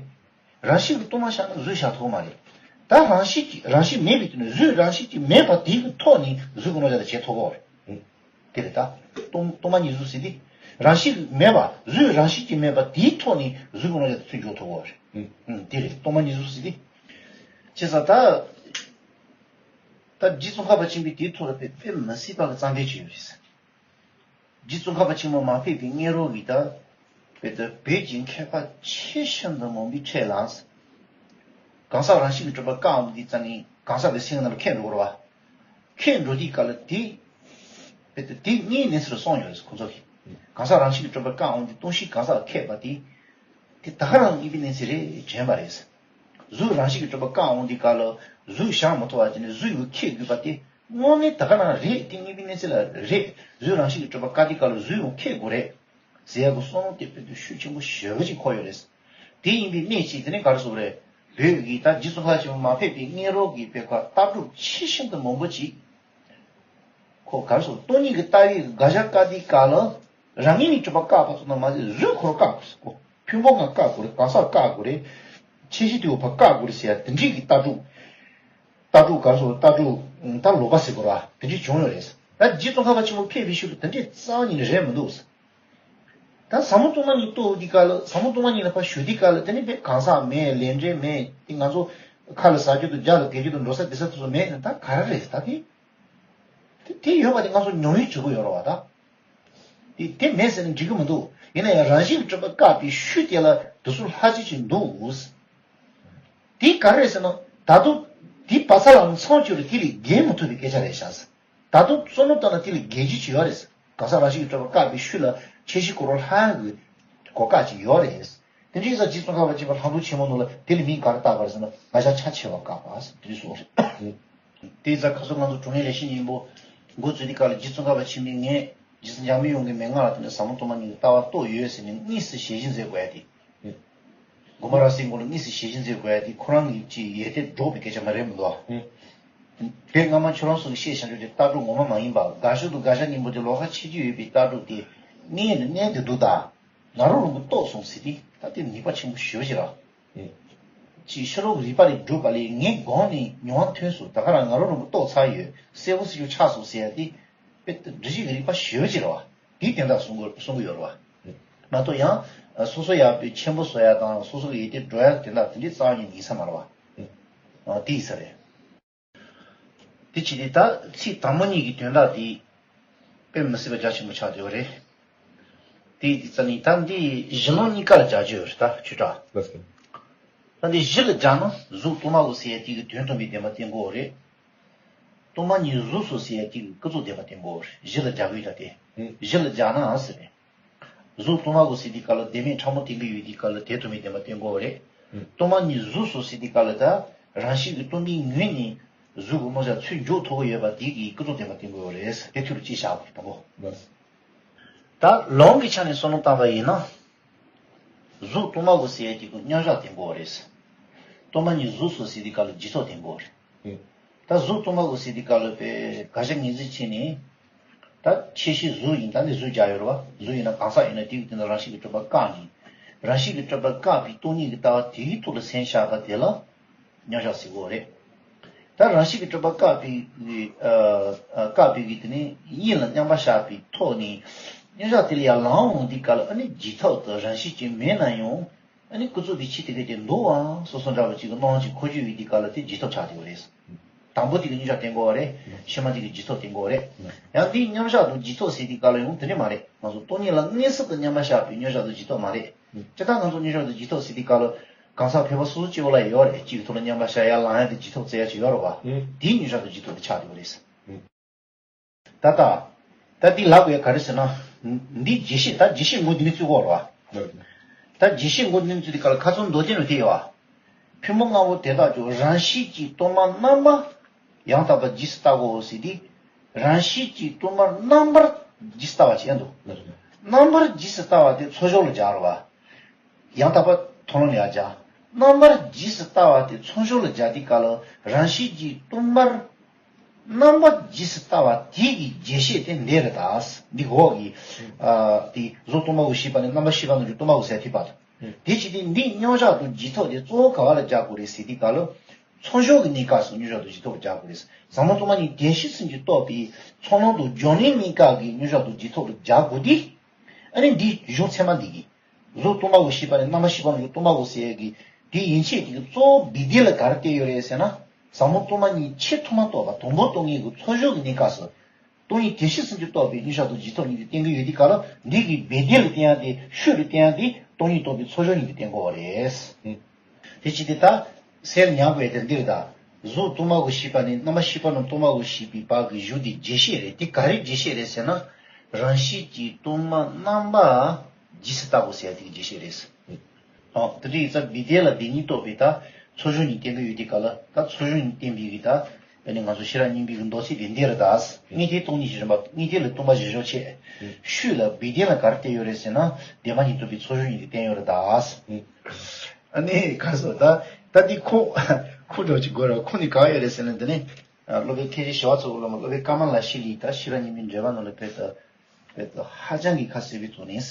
རང་བཞིན་གྱིས་སྟོང་པ་བཞག་ན་གཟུགས་བཞག་ཐུབ་ཀྱི་མ་རེད། ད་རང་བཞིན་གྱིས་རང་བཞིན་མེད་པའི་དུས་ན་གཟུགས་རང་བཞིན་གྱིས་མེད་པ་དེ་གི་ཐོག་ནས་གཟུགས་ཀྱི་རྣམ་གཞག་དེ་བྱེད་ཐུབ་ཀྱི་ཡོད་རེད། དེ་རེད་ད། སྟོང་སྟོང་པ་ཉིད་གཟུགས་ཟེར་དེ། རང་བཞིན་མེད་པ་གཟུགས་རང་བཞིན་གྱིས་མེད་པ་དེའི་ཐོག་ནས་གཟུགས་ཀྱི་རྣམ་གཞག་དེ་ཚུར་འཇོག་ཐུབ་ཀྱི་ཡོད་རེད། ཨུ། ཨུ། དེ་རེད་སྟོང་པ་ཉིད་གཟུགས་ཟེར་དེ། བྱས་ཙང་ད། ད་རྗེ་ཙོང་ཁ་པ་ཆེན་པོས་དེའི་ཐོག་ལ་དཔེ་དཔེ་མི་སྲིད་པ་གི་རྩ་འགྲེལ་བྱས་ཡོད་རེད། རྗེ་ཙོང་ཁ་པ་ཆེན་པོ་མ་ཕེབས་པའི་སྔོན་རོལ་གྱི་ད། དཔེ་ད་བོད་ཀྱི་མཁས་པ་ཆེས་ཤིན་ཏུ་མང་པོའི་གྲས་ལ། གང་ཟག་རང་བཞིན་གྱིས་གྲུབ་པ་བཀག་འོང་དུས་ཙམ་ནས་གང་ཟག་དེ་སེམས་ནང་ལ་ཁེངས་འགྲོ་གི་རེད་བ། ཁེངས་འགྲོ་དུས་སྐབས་ལ་དེ། དཔེ་དེ་དེ་གཉིས་གནས་ཚུལ་གསུངས་ཡོད་རེད་ཁོང་ཚོ་གིས། གང་ཟག་རང་བཞིན་གྱིས་གྲུབ་པ་བཀག་འོང་དུས་སྟོང་གཞིས་གང་ཟག་ཁེགས་པ་དེ། དེ་ད་ག་རང་གཉིས་པའི་གནས་ཚུལ་རེད་དྲན་པ་རེད། གཟུགས་རང་བཞིན་གྱིས་གྲུབ་པ་བཀག་འོང་དུས་སྐབས་ལ་གཟུགས་བཞག་མ་ཐུབ་པ་དེ་ནི་གཟུགས་ཡོད་ཁེགས་དགོས་པ་དེ་དངོས་གནས་ད་ག་རང་རེད། དེ་གཉིས་པའི་གནས་ཚུལ་ལ་རེད། གཟུགས་རང་བཞིན་གྱིས་གྲུབ་པ་བཀག་དུས་སྐབས་ལ་གཟུགས་ཡོད་ཁེགས་དགོས་རེད། ཟེར་ཡག་གི་བསམ་བློ་དེ་དཔེ་དེ་ཤུགས་ཆེན་པོ་ཞེ་པོ་ཅིག་འཁོར་ཡོད་རེད། དེ་ཡིན་པའི་གནད་ཅིག་དེ་ནི་ག་རེ་ཟེར་དགོས་རེད། བོད་ཀྱི་ད་རྗེ་ཙོང་ཁ་པ་ཆེན་པོ་མ་ཕེབས་པའི་སྔོན་རོལ་གྱི་བོད་ཀྱི་ལྟ་གྲུབ་ཆེས་ཤིན་ཏུ་མང་པོ་ཅིག་ཁོ་ག་རེ་ཟེར་དགོས། སྟོང་ཉིད་ཀྱི་ལྟ་བའི་དགག་བྱ་བཀག་དུས་སྐབས་ལ་རང་ངོས་ནས་གྲུབ་པ་བཀག་པ་ཙམ་དུ་མ་ཟད་གཟུགས་ཁོ་རང་བཀག་དགོས་ཟེར་གོ། ཕུང་པོ་ལྔ་བཀག་དགོས་རེད། གང་ཟག་བཀག་དགོས་རེད། ཆེ་ཤོས་དེ་འོ་ཕ་བཀག་དགོས་རེད་ཟེར་ཡ་དེ་འདྲའི་གི་ལྟ་གྲུབ། ལྟ་གྲུབ་ག་རེ་ཟེར་དགོས། ལྟ་གྲུབ་ད་ལོག་པ་ཟེར་དགོས་ར་དེ་འདྲའི་བྱུང་ཡོད་རེད། ད་རྗེ་ཙོང་ཁ་པ་ཆེན་པོ་ཕེབས་པའི་ཤུལ་དུ་དེ་འདྲའི་རྩ་བ་ཉིད་ནས་རེད་མི་འདུག་ད་ཟབ་མོ་གཙང་མ་གཉིས་རྟོགས་དེ་ག་ལ་ཟབ་མོ་གཙང་མ་གཉིས་ལ་ཕར་ཞུགས་དེ་ག་ལ་དེ་ནི་དཔེ་གང་ཟག་མེད། ལས་འབྲས་མེད། དེ་ང་ཚོ་ཁ་ལ་ཟ་རྒྱུ་དང་རྒྱ་ལ་བགད་རྒྱུ་དང་འགྲོ་ས་བསྡད་ས་དེ་ཚོ་མེད་ན་ད་ག་རེ་རེད་ད་དེ། དེ་དེ་ཡོད་པ་དེ་ང་ཚོ་མྱོང་བའི་འཇུག་གི་ཡོད་རེད་བ་ད། དེ་དེ་མེད་ཟེར་ན་འགྲིག་གི་མི་འདུག་ཡིན་ན་ཡང་རང་བཞིན་གྱིས་གྲུབ་པ་བཀག་པའི་ཤུལ་དེ་ལ་དེ་ཚོ་ལྷག་བཅས་ཅིག་འདུག་དེ་ག་རེ་རེད་ཟེར་ན་ད་དུང་དེ་བ་ཚ་ལ་མཚམས་སྦྱོར་དེ་ལས་འགལ་མི་ཐུབ་པའི་སྐད་ཆ་རེད་ཤག་ད་དུང་བསམ་བློ་བཏང་ན་དེ་ལས་འགལ་རྒྱུ་ཅིག་ཡོད་རེད། གང་ཟག་རང་བཞིན་གྱིས་གྲུབ་པ་བཀག་པའི་ཤུལ་ལ་ཁྱད་གཞི་ཁོ་རང་ལྷག་གི་གོ་བཀག་ཅིག་ཡོད་རེད། དེ་འདྲའི་ས་རྗེ་ཙོང་ཁ་པ་ཆེན་པོ་ལྷག་མཐོང་ཆེན་མོ་ནང་ལ་དེ་ལ་མིང་ག་རེ་བཏགས་པ་རེད་ཟེར་ན་དགག་བྱ་ཆ་ཕྱེ་བ་བཀག་པ་ཟེར་དེ་འདྲ་གསུངས་རེད། དེའི་ས་ཁ་སང་ང་ཚོ་དྲང་ངེས་ལས་བྱེད་སྙིང་པོ་འགོ་བཙུགས་དུས་སྐབས་ལ་རྗེ་ཙོང་ཁ་པ་ཆེན་པོས་ངས་རྗེ་བཙུན་འཇམ་པའི་དབྱངས་ཀྱི་མན་ངག་ལ་བརྟེན་ནས་ཟབ་མོ་གཙང་མ་གཉིས་ཀྱི་ལྟ་བ་རྟོགས་ཡོད་ཟེར་ནས་དངོས་སུ་ཞལ་བཞེས་མཛད་དགོས་ཡ་དེ། དགོན་པ་ར་སའི་མགོ་ལ་དངོས་སུ་ཞལ་བཞེས་མཛད་དགོས་ཡ་དེ་ཁོ་རང་གི་ཅིག་ཡོན་ཏན་སྒྲོག་པའི་སྐད་ཆ་མ་རེད་མི་འདུག་ཨ། དེ་སྔ་མ་ཁྱོད་རང་ཚོ་གི་བཤད་བྱ་རྒྱུ་དེ་ལྟ་གྲུབ་ངོ་མ་མ་ཡིན་པ་དགག་གཞི་དང་དགག་བྱ་གཉིས་པོ་དེ་ལོགས་ཀ་ཕྱེ་རྒྱུ་ཡོད་པའི་ལྟ་གྲུབ་དེ་གནས་ནས་གནས་དེ་འདུག་ད། ང་རང་རང་གིས་རྟོགས་སོང་ཟེར་དུས་ད་དེ་ནུས་པ་ཆེན་པོ་ཞེ་པོ་ཅིག་རེད། ཅིག་ཕྱི་རོལ་གྱི་རིག་པ་ལས་སྒྲུབ་པ་ལས་ངའི་སྒོ་ནས་མྱོང་བ་ཐོན་སོང་། ད་ག་རང་ང་རང་རང་གིས་རྟོགས་ཚར་ཡོད། གསལ་པོ་ཟེར་རྒྱུ་ཆགས་སོང་ཟེར་ཡ་དེ་དཔེ་འགྲེལ་བཤད་ཀྱི་རིག་པ་ཞེ་པོ་ཅིག་རེད་བ། དེའི་དོན་དག་གསུང་གི་གསུང་གི་ཡོད་རེད་བ། མ་གཏོགས་ཡང་སོ་སོ་ཡག་པོའི་ཆེན་པོ་བཟོ་ཡ་དང་སོ་སོ་གི་ཡོན་ཏན་སྒྲོག་ཡ་དེ་འདྲ་དེ་འདྲའི་རྩ་བ་ཉིད་ཡིན་ས་མ་རེད་བ། དེ་ཡིན་ས་རེད། དེ་བྱས་ཏེ་ད་ཚིག་དང་པོ་གཉིས་ཀྱི་དོན་དག་དེ་དཔེ་མི་སྲིད་པ་རྒྱ་ཆེན་པོ་ཆགས་བསྡད་པ་རེད། དེ་དེ་རྩ་ནས་ད་འདི་གཞི་ལམ་གཉིས་ཀ་ལ་རྒྱག་རྒྱུ་ཡོད་རེད། ད་ཆོས་གྲགས། ལགས་སོ། ད་འདི་གཞི་ལ་རྒྱག་ན་གཟུགས་སྟོང་པ་གོ་ཟེར་ཡ་དེ་གི་དོན་སྟོན་པའི་བདེན་པ་བསྟན་དགོས་རེད། སྟོང་པ་ཉིད་གཟུགས་སོ་ཟེར་ཡ་དེ་གི་ཀུན་རྫོབ་བདེན་པ་བསྟན་དགོས་རེད། གཞི་ལ་རྒྱག་གི་ཡོད་ད་དེ། ཨུ། གཞི་ལ་རྒྱག་ནའང་ཟེར་རེད། གཟུགས་སྟོང་པ་གོ་ཟེར་དུས་སྐབས་ལ་བདེན་མེད་ཕྲ་མོ་བསྟན་གྱི་ཡོད་དུས་སྐབས་ལ་དེ་སྟོན་པའི་བདེན་པ་བསྟན་དགོས་པ་རེད། ཨུ། སྟོང་པ་ཉིད་གཟུགས་སོ་ཟེར་དུས་སྐབས་ལ་ད་རང་བཞིན་གྱིས་སྟོང་པའི་ངོས་ནས་གཟུགས་ཀྱི་རྣམ་གཞག་ཚུར་འཇོག་ཐུབ་ཀྱི་ཡོད་པ་དེ་གིས་ཀུན་རྫོབ་བདེན་པ་བསྟན་དགོས་པ་རེད། དེ་མཐུ་རུ་ཅིག་བཞག་དགོས་དང་པོ། ལགས། ད་ལུང་གི་ཆ་ནས་བསམ་བློ་བཏང་པ་ཡིན་ན། གཟུགས་སྟོང་པ་གོ་ཟེར་ཡ་དེ་གི་མཉམ་བཞག་བསྟན་དགོས་པ་རེད། སྟོང་པ་ཉིད་གཟུགས་སོ་ཟེར་དུས་སྐབས་ལ་འཇུག་ཐབས་བསྟན་དགོས་པ་རེད། ཨུ། ད་གཟུགས་སྟོང་པ་གོ་ཟེར་དུས་སྐབས་ལ་དཔེ་དགག་བྱ་ངོས་འཛིན་བྱས་ནས། ད་ཁྱད་གཞི་གཟུགས་ཡིན། ད་འདི་གཟུགས་རྒྱག་ཡོད་རེད་བ། གཟུགས་ཡིན་ན་གང་ཟག་ཡིན་ན་དེ་གི་སྟེང་དུ་རང་བཞིན་གྱིས་གྲུབ་པ་བཀག་ནས། རང་བཞིན་གྱིས་གྲུབ་པ་བཀག་པའི་སྟོང་ཉིད་ཀྱི་ལྟ་བ་དེ་གི་ཐོག་ལ་སེམས་བཞག་པ་དེ་ལ་མཉམ་བཞག་ཟེར་དགོས་རེད། ད་རང་བཞིན་གྱིས་གྲུབ་པ་བཀག་པའི་ཨ་ཨ་བཀག་པའི་གི་དེ་ནི་དབྱིངས་ལ་མཉམ་པར་བཞག་པའི་ཐོག་ནས་མཉམ་བཞག་དེ་ལ་ཡར་ལངས་འོང་དུས་སྐབས་ལ་ཨ་ནི་འཇུག་ཐབས་དང་རང་བཞིན་གྱིས་མེད་ན་ཡང་། ཨ་ནི་ཀུན་རྫོབ་པའི་ཆོས་དེ་ག་དེ་འདུག་ཨང་སོ་སོ་འདྲ་བ་གཅིག་གི་སྣང་བ་གཅིག་འཁོར་རྒྱུ་ཡོད་དུས་སྐབས་ལ་དེ་འཇུག་ཐབས་ཆགས་བསྡད་པ་རེད། དང་པོ་དེ་གི་མཉམ་བཞག་བསྟན་དགོས་པ་རེད། ཕྱི་མ་དེ་གི་འཇུག་ཐབས་བསྟན་དགོས་པ་རེད། ཡང་དེའི་མཉམ་བཞག་ཏུ་འཇུག་ཐབས་ཟེར་དུས་སྐབས་ལ་ཡང་དེ་འདྲ་མ་རེད། ང་ཚོ་སྟོང་ཉིད་ལ་མངོན་སུམ་དུ་མཉམ་པར་བཞག་པའི་མཉམ་བཞག་ཏུ་འཇུག་ཐབས་མ་རེད། སྤྱིར་བཏང་ང་ཚོ་མཉམ་བཞག་ཏུ་འཇུག་ཐབས་ཟེར་དུས་སྐབས་ལ་གང་ཟག་ཕལ་པ་སོ་སོ་སྐྱེ་བོ་ལ་ཡོད་རེད། གཅིག་གི་ཐོག་ལ་མཉམ་པར་བཞག་ཡར་ལངས་ཡ་དེ་འཇུག་ཐབས་བཙལ་ཡ་ཅིག་ཡོད་རེད་བ། དེའི་མཉམ་བཞག་ཏུ་འཇུག་ཐབས་དེ་ཆགས་བསྡད་པ་རེད། ད་ལྟ། ད་འདི་ལབ་དགོས་ཡ་ག་རེ་ཟེར་ན། འདི་རྒྱས་བཤད། ད་རྒྱས་བཤད་མགོ་འདི་ནས་བཙུགས་དགོས་རེད་བ། ད་རྒྱས་བཤད་མགོ་འདི་ནས་བཙུགས་དུས་སྐབས་ལ་ཁ་ཚོན་མདོ་ཅན་རུ་དེ་ཡོད་བ། ཕུང་པོ་ལྔ་པོ་དེ་དག་ཀྱང་རང་བཞིན་གྱིས་སྟོང་པར་རྣམ་པ་ཡང་དག་པར་རྗེས་སུ་བལྟ་དགོས་ཟེར་དུས། རང་བཞིན་གྱིས་སྟོང་པར་རྣམ་པར་རྗེས་སུ་བལྟ་བ་བྱས་འདུག་རྣམ་པར་རྗེས་སུ་བལྟ་བ་དེ་ཚོགས་ཞོར་ལ་སྦྱར་བ། ཡང་དག་པར་མཐོང་ལམ་ལ་ཡར་སྦྱར། རྣམ་པར་རྗེས་སུ་བལྟ་བ་དེ་ཚོགས་ཞོར་ལ་སྦྱར་དུས་སྐབས་ལ་རང་བཞིན་གྱིས་སྟོང་པར། རྣམ་པར་རྗེས་སུ་བལྟ་བ་དེ་གི་རྒྱས་བཤད་དེ་འདི་རེད་ད། འདི་འོག་གི་ཨ་དེ་གཟུགས་སྟོང་པ་གོ་ཞེས་པ་ནི་རྣམ་པར་ཤེས་པ་ནང་བཞིན་སྟོང་པ་གོ་ཟེར་ཐུབ་པ་དང་། དེ་ཅི་སྟེ་འདི་མཉམ་བཞག་ཏུ་འཇུག་ཐབས་དེ་གཙོ་བོ་ག་བ་ལ་སྦྱར་དགོས་རེད་ཟེར་དུས་སྐབས་ལ། ཚོགས་ཞོར་གྱི་གནས་སྐབས་སུ་མཉམ་བཞག་ཏུ་འཇུག་ཐབས་སྦྱར་དགོས་རེད། ཟབ་མོ་སྟོང་པ་ཉིད་བདེན་བཞི་ཚུན་གྱིས་རྟོགས་པའི་ཚོགས་ལམ་དང་སྦྱོར་ལམ་གཉིས་ཀ་གི་མཉམ་བཞག་ཏུ་འཇུག་ཐབས་ལ་སྦྱར་དགོས་ཏེ། ཨ་ནི་འདི་གཞུང་ཚད་མ་འདི་གི་གཟུགས་སྟོང་པ་གོ་ཞེས་པ་ནི་རྣམ་པར་ཤེས་པ་ནང་བཞིན་སྟོང་པ་གོ་ཟེར་ཡས་ཀྱི་དེའི་ཡན་ཆད་དེ་གི་གཙོ་བོ་སྦས་དོན་ལ་ག་རེ་བསྟན་ཡོད་རེད་ཟེར་ན། ཟབ་མོ་སྟོང་པ་ཉིད་ཆེས་ཐོག་མར་རྟོགས་པ་དང་པོར་རྟོགས་ངེས་ཀྱི་ཚོགས་ཞོར་གྱི་གནས་སྐབས་སུ། སྟོང་ཉིད་བདེན་བཞི་ཚུན་གྱིས་རྟོགས་པའི་མཉམ་བཞག་ཏུ་འཇུག་ཐབས་ཉིད་དུ་བསྟན་གྱི་ཡོད་དུས་སྐབས་ལ་འདི་གི་སྦས་དོན་ལ་བསྟན་ཡ་དེ་ཤུགས་ལ་བསྟན་ཡ་དེ་སྟོང་ཉིད་རྟོགས་པའི་ཚོགས་ཞོར་ཉིད་དུ་བསྟན་དགོས་པ་རེད། དེ་ཅི་སྟེ་ད། གསལ་ཉམས་དགོས་དེ་འདིར་ད། གཟུགས་སྟོང་པ་གོ་ཞེས་པ་ནི་རྣམ་པར་ཤེས་པ་ནང་སྟོང་པ་གོ་ཞེས་པའི་བར་གྱི་གཞུང་འདི་རྒྱས་བཤད་རེད། དེ་ག་རེ་རྒྱས་བཤད་རེད་ཟེར་ན། རང་བཞིན་གྱིས་སྟོང་པར་རྣམ་པར་རྗེས་སུ་བལྟ་དགོས་ཟེར་ཡ་དེ་གི་རྒྱས་བཤད་རེད། ཨོ་དེ་འདྲ་ཡིན་ཙང་སྦས་དོན་ལ་སྦས་ཉིད་རྟོགས་པའི་ད་ཚོགས་ཞོར་ཉིད་བསྟན་གྱི་ཡོད་དུས་སྐབས་ལ་ད་ཚོགས་ཞོར་ཉིད་བསྟན་པའི་གི་ད་དཔེར་ན་ང་ཚོ་ཤེས་རབ་སྙིང་པོའི་གི་མདོ་ཚིག་དེ་འདི་རེད་ད། དངོས་དོན་སྟོང་ཉིད་ཀྱི་རིམ་པ། དངོས་དོན་ལ་སྟོང་པ་བཞག་བཞག་བྱས། ཤུགས་ལ་སྦས་དོན་ལ་ག་རེ་བསྟན་ཡོད་རེད་ཟེར་ན་བདེན་པ་གཉིས་རྟོགས་པའི་ཚོགས་ཞོར་ཉིད་དུ་བསྟན་ཡོད་རེད་ད། ཨ་ནི་ག་སོ་ད། ད་འདི་ཁུངས་ཁུངས་འདྲ་ཅིག་དགོས་ར། ཁུངས་ནི་ག་ཡོད་རེད་ཟེར་ན་འདི་ནི། སློབ་དཔོན་ཐེག་ཆེན་ཞི་བ་འཚོ་བའི་སློབ་མ་སློབ་དཔོན་ཀ་མ་ལ་ཤཱི་ལའི་ད་ཤེས་རབ་སྙིང་པོའི་འགྲེལ་པ་ནང་ལ་དཔེ་ད། དཔེ་ད་ཧ་ཅང་གི་ཁ་གསལ་བའི་ཐོག་ནས།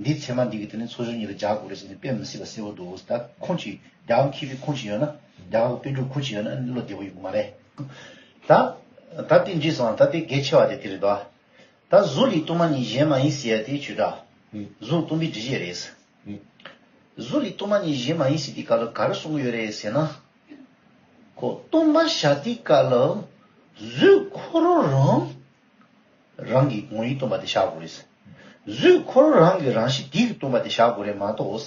འདི་ཚད་མ་འདི་གི་དེ་ནི་ཚོགས་ཞོར་ཉིད་ལ་སྦྱར་དགོས་རེད་ཟེར་ནས་དཔེ་མི་སྲིད་པ་གསལ་པོ་འདུག་ད་ཁུངས་ཅིག་རྒྱལ་བ་མཁས་པའི་ཁུངས་ཅིག་ཡོད་ན། རྒྱལ་བ་གི་དཔེ་འཇོག་ཁུངས་ཅིག་ཡོད་ན་ཨ་ནི་བློ་བདེ་པོ་ཡོང་གི་མ་རེད། ད། ད་དེ་འདྲ་སོང་ད་དེ་གལ་ཆེ་བ་དེ་དེ་རེད་དོ། ད་གཟུགས་ལས་སྟོང་པ་ཉིད་གཞན་མ་ཡིན་ཟེར་ཡ་དེ་ཆོས་གྲགས། ཨུ། གཟུགས་སྟོང་པའི་སྒྲུབ་བྱེད་རེད། ཨུ། གཟུགས་ལས་སྟོང་པ་ཉིད་གཞན་མ་ཡིན་ཟེར་དུས་སྐབས་ལ་ག་རེ་གསུང་གི་ཡོད་རེད་ཟེར་ན། ཁོ་སྟོང་པ་བཞག་དུས་སྐབས་ལ་གཟུགས་ཁོ་རང་རང་རང་གི་ངོ་བོས་སྟོང་པ་དེ་བཞག་དགོས་རེད། གཟུགས་ཁོ་རང་རང་གི་རང་བཞིན་དེ་གིས་སྟོང་པ་དེ་བཞག་དགོས་རེད་མ་གཏོགས།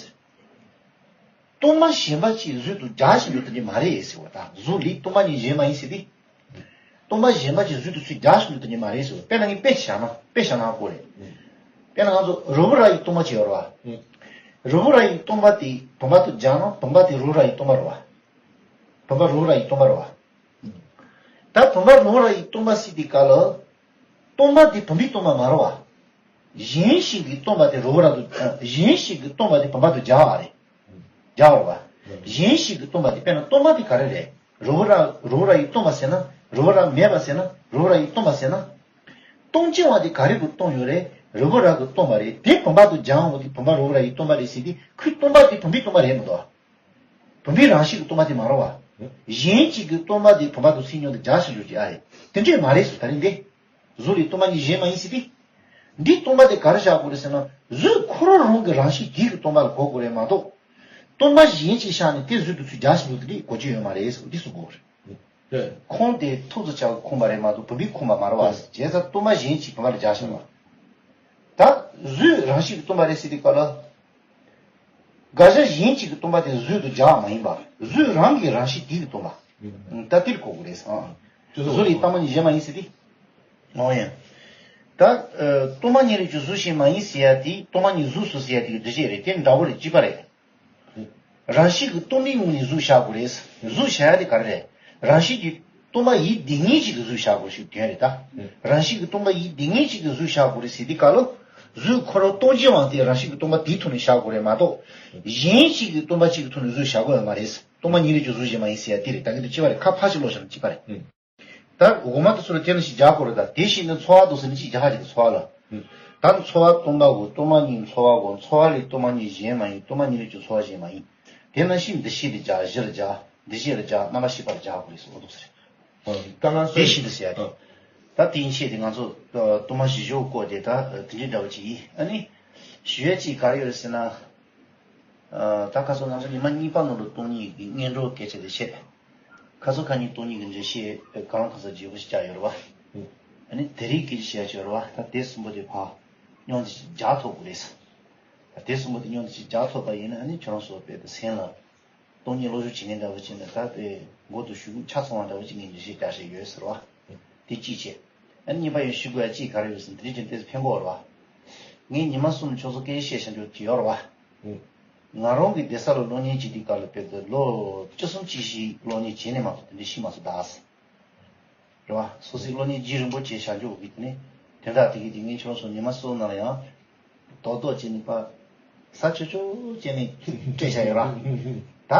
སྟོང་པ་གཞན་པ་ཅིག་གཟུགས་དང་སྦྱར་ཞིང་འགྲོ་ཐུབ་ཀྱི་མ་རེད་ཟེར་བ་དང་། གཟུགས་ལས་སྟོང་པ་ཉིད་གཞན་མ་ཡིན་ཟེར་ཏེ། སྟོང་པ་གཞན་པ་ཅིག་གཟུགས་དང་ཚུར་སྦྱར་ཞིང་འགྲོ་ཐུབ་ཀྱི་མ་རེད་ཟེར་བ། དཔེར་ན་ངས་དཔེ་བཞག་ན་དཔེ་བཞག་ན་ཧ་གོ་རེད། དཔེར་ན་ང་ཚོ་རུ་བོ་ར་ཡི་སྟོང་པ་ཅིག་ཡོད་རེད་བ། རུ་བོ་ར་ཡི་སྟོང་པ་དེ་བུམ་པ་དང་སྦྱར་ན་བུམ་པ་དེ་རུ་བོ་ར་ཡི་སྟོང་པ་རེད་བ། བུམ་པ་རུ་བོ་ར་ཡི་སྟོང་པ་རེད་བ། ད་བུམ་པ་རུ་བོ་ར་ཡི་སྟོང་པ་ཟེར་དུས་སྐབས་ལ། སྟོང་པ་དེ་བུམ་པའི་སྟོང་པ་མ་རེད་བ། གཞན་ཞིག་གི་སྟོང་པ་དེ་རུ་བོ་ར་དང་། གཞན་ཞིག་གི་སྟོང་པ་དེ་བུམ་པ་དང་སྦྱར་བ་རེད། སྦྱར་བ་རེད་བ། གཞན་ཞིག་གི་སྟོང་པ་དེ་དཔེར་ན་སྟོང་པ་དེ་ག་རེ་རེད། རུ་བོ་ར་རུ་བོ་ར་ཡི་སྟོང་པ་ཟེར་ན་རུ་བོ་ར་མེད་པ་ཟེར་ན་རུ་བོ་ར་ཡི་སྟོང་པ་ཟེར་ན། སྟོང་ཆེ་བ་དེ་ག་རེ་གི་སྟོང་ཡོད་རེད། རུ་བོ་ར་གི་སྟོང་པ་རེད། དེ་བུམ་པ་དང་སྦྱར་འོང་དུས་བུམ་པ་རུ་བོ་ར་ཡི་སྟོང་པ་རེད་ཟེར་དུས་ཁོའི་སྟོང་པ་དེ་བུམ་པའི་སྟོང་པ་རེད་མི་འདུག་བུམ་པའི་རང་བཞིན་གྱི་སྟོང་པ་དེ་མ་རེད་བ། གཞན་གཅིག་གི་སྟོང་པ་དེ་བུམ་པ་དང་ཚུར་སྙོམས་དུ་སྦྱར་ཞིང་འགྲོ་གི་ཨ་རེད། དེ་འདྲས་མ་རེད་ཟེར་ད་རིང་འདི། གཟུགས་ལས་སྟོང་པ་ཉིད་གཞན་མ་ཡིན་ཟེར་ཏེ། འདི་སྟོང་པ་དེ་ག་རེ་བཞག་དགོས་རེད་ཟེར་ན་གཟུགས་ཁོ་རང་རང་གི་རང་བཞིན་དེ་གི་སྟོང་པ་ལ་གོ་དགོས་རེད་མ་གཏོགས། སྟོང་པ་གཞན་ཅིག་བཞག་ནས་དེ་གཟུགས་དང་ཚུར་སྦྱར་ཞིང་འགྲོ་དེ་འདྲས་གོ་རྒྱུ་ཡོད་མ་རེད་ཟེར་འདི་གསུང་དགོས་རེད། ཁོང་དེ་ཐུགས་སུ་ཆགས་ཁུངས་པ་རེད་མ་གཏོགས་བུམ་པས་ཁུངས་པ་མ་རེད་བ། བྱས་ཙང་སྟོང་པ་གཞན་གཅིག་བུམ་པ་ལ་སྦྱར་བཞག་པ། ད་གཟུགས་རང་བཞིན་གྱིས་སྟོང་པ་རེད་ཟེར་དུས་སྐབས་ལ། དགག་བྱ་གཞན་གཅིག་གིས་སྟོང་པ་དེ་གཟུགས་དུ་སྦྱར་བ་མ་ཡིན་པ། གཟུགས་རང་གི་རང་བཞིན་དེ་གིས་སྟོང་པ། ད་དེར་གོ་དགོས་རེད་ཟེར། གཟུགས་ལས་སྟོང་པ་ཉིད་གཞན་མ་ཡིན་ཟེར་ཏེ། འོ་ཡང་། ད་སྟོང་པ་ཉིད་ལས་ཀྱང་གཟུགས་གཞན་མ་ཡིན་ཟེར་ཡ་དེ་སྟོང་པ་ཉིད་གཟུགས་སོ་ཟེར་ཡ་དེ་གི་འགྲེལ་བཤད་རེད། དེ་འདྲ་བོ་རེད། གཅིག་པ་རེད། རང་བཞིན་གྱིས་སྟོང་པའི་ངང་ནས་གཟུགས་བཞག་དགོས་རེད། གཟུགས་བཞག་ཡ་དེ་ག་རེ་རེད། རང་བཞིན་གྱིས་སྟོང་པ་ཡིན་དེ་ངེས་ཅིག་གི་གཟུགས་བཞག་དགོས་ཞེས་དོན་རེད་ད། རང་བཞིན་གྱིས་སྟོང་པ་ཡིན་དེ་ངེས་ཅིག་གི་གཟུགས་བཞག་དགོས་རེད་ཟེར་དུས་སྐབས་ལ། གཟུགས་ཁོ་རང་སྟོང་པའི་དབང་དེ་རང་བཞིན་གྱིས་སྟོང་པ་དེའི་ཐོག་ནས་བཞག་དགོས་རེད་མ་གཏོགས། གཞན་གཅིག་གིས་སྟོང་པ་གཅིག་གི་ཐོག་ནས་གཟུགས་བཞག་དགོས་ཡོད་མ་རེད། སྟོང་པ་ཉིད་ལས་ཀྱང་གཟུགས་གཞན་མ་ཡིན་ཟེར་ཡ་དེ་རེད། ད་གིན་དུ་གཅིག་པ་རེད། ཁ་ཕར་ཞིག་ཀློག་བཞག་ན་གཅིག་པ་རེད། ད་འོག་མ་དེ་ཚོ་ལ་དེ་ནང་བཞིན་སྦྱར་དགོས་རེད་ད། དེ་བཞིན་དུ་ཚོར་བ་དང་ཟེར་ནས་གཅིག་རྒྱག་ཧ་ཅིག་གི་ཚོར་བ་ལ། ད་ཚོར་བ་སྟོང་པའོ། སྟོང་པ་ཉིད་ཚོར་བའོ། ཚོར་བ་ལས་སྟོང་པ་ཉིད་གཞན་མ་ཡིན། སྟོང་པ་ཉིད་ལས་ཀྱང་ཚོར་བ་གཞན་མ་ཡིན། དེ་ནང་བཞིན་འདུ་བྱེད་ལ་སྦྱར། གཞིར་སྦྱར། འདུ་བྱེད་ལ་སྦྱར། རྣམ་པར་ཤེས་པར་སྦྱར་དགོས་རེད་ཟེར། འོ་དེ་ཟེར། དཀའ་ངལ་དེ་བཞིན་དུ་ཟེར་ཡ་དེ། ད་དེ་ཡིན་ཕྱིར་དེ་ང་ཚོ་ཨ་སྟོང་པ་བཞི་བཞི་བཀོད་དེ་ད་ཨ་དེ་འདྲའི་འདྲ་བོ་ཅིག་ཡིན། ཨ་ནི་ཞུ་ཡ་ཅིག་ག་རེ་ཡོད་རེད་ཟེར་ན། ཨ་ད་ཁ་སང་ང་ཚོ་ཉི་མ་གཉིས་པ་ནང་ལ་སྟོང་ཉིད་ཀྱི་སྔོན་འགྲོའི་སྐད་ཆ་དེ་བཤད། ཁ་སང་ཁ་ཉིན་སྟོང་ཉིད་ཀྱི་འགྲེལ་བཤད་གང་ལ་གང་འཚམ་བརྗེ་པོ་ཞིག་བྱས་ཡོད་རེད་བ། ཨ་ནི་དེ་རིང་སྐད་ཆ་བཤད་ཡ་ཅིག་ཡོད་རེད་བ། ད་དེ་གསུམ་པོ་དེ་ཕར་སྙོམས་དེ་ཅིག་རྒྱག་ཐུབ་དགོས་རེད། ད་དེ་གསུམ་པོ་དེ་སྙོམས་དེ་ཅིག་རྒྱག་ཐུབ་པ་ཡིན་ན། ཨ་ནི་ཁྱོད་རང་ཚོ་དཔེ་དེ་སེམས་ལ། སྟོང་ཉིད་སློབ་སྦྱོང་བྱེད་མཁན་འདྲ་བོ་བྱས་ན་ད་དཔེ་མགོ་དང་གཞུག་གུ་ཆ་ཚང་བ་འདྲ་བོ་ཅིག་ངས་འགྲེལ་བཤད་རྒྱག་བཞིན་ཡོད་ཟེར་བ། དེ་གཅིག་བྱས། ཨ་ནི་གཉིས་པ་ཡང་ཞུ་དགོས་ཡ་གཅིག་ག་རེ་ཡོད་ཟེར་ན། དེ་རིང་ཅིག་ཏོག་ཙམ་ཕན་གྱི་ཡོད་རེད་བ། ངས་ཉི་མ་གསུམ་ཁྱོད་ཚོ་སྐད་ཆ་བཤད་བཞག་རྒྱུ་ཅིག་ཡོད་རེད་བ། ང་རང་གི་སྡེ་ས་ལ་གློག་བརྙན་བྱེད་དུས་སྐབས་ལ་དཔེ་དེ་ལོ་བཅུ་གསུམ་བཅུ་བཞི་གློག་བརྙན་བྱས་ནས་མ་གཏོགས་དེ་འདྲ་ཤེས་མ་སོང་ད། རེད་བ། སོ་སོའི་གློག་བརྙན་རྒྱུན་རིང་པོ་བྱས་བཞག་རྒྱུ་གི་དེ་ནི་དོན་དག་དེ་གི་དེ་ངས་ཁྱོད་ཚོ་ཉི་མ་གསུམ་ནང་ལ་ཡང་རྡོག་རྡོག་བྱས་ནས་པ་ས་ཆོད་ཆོད་བྱས་ནས་སྤྲད་བཞག་ཡོད་ར། ད་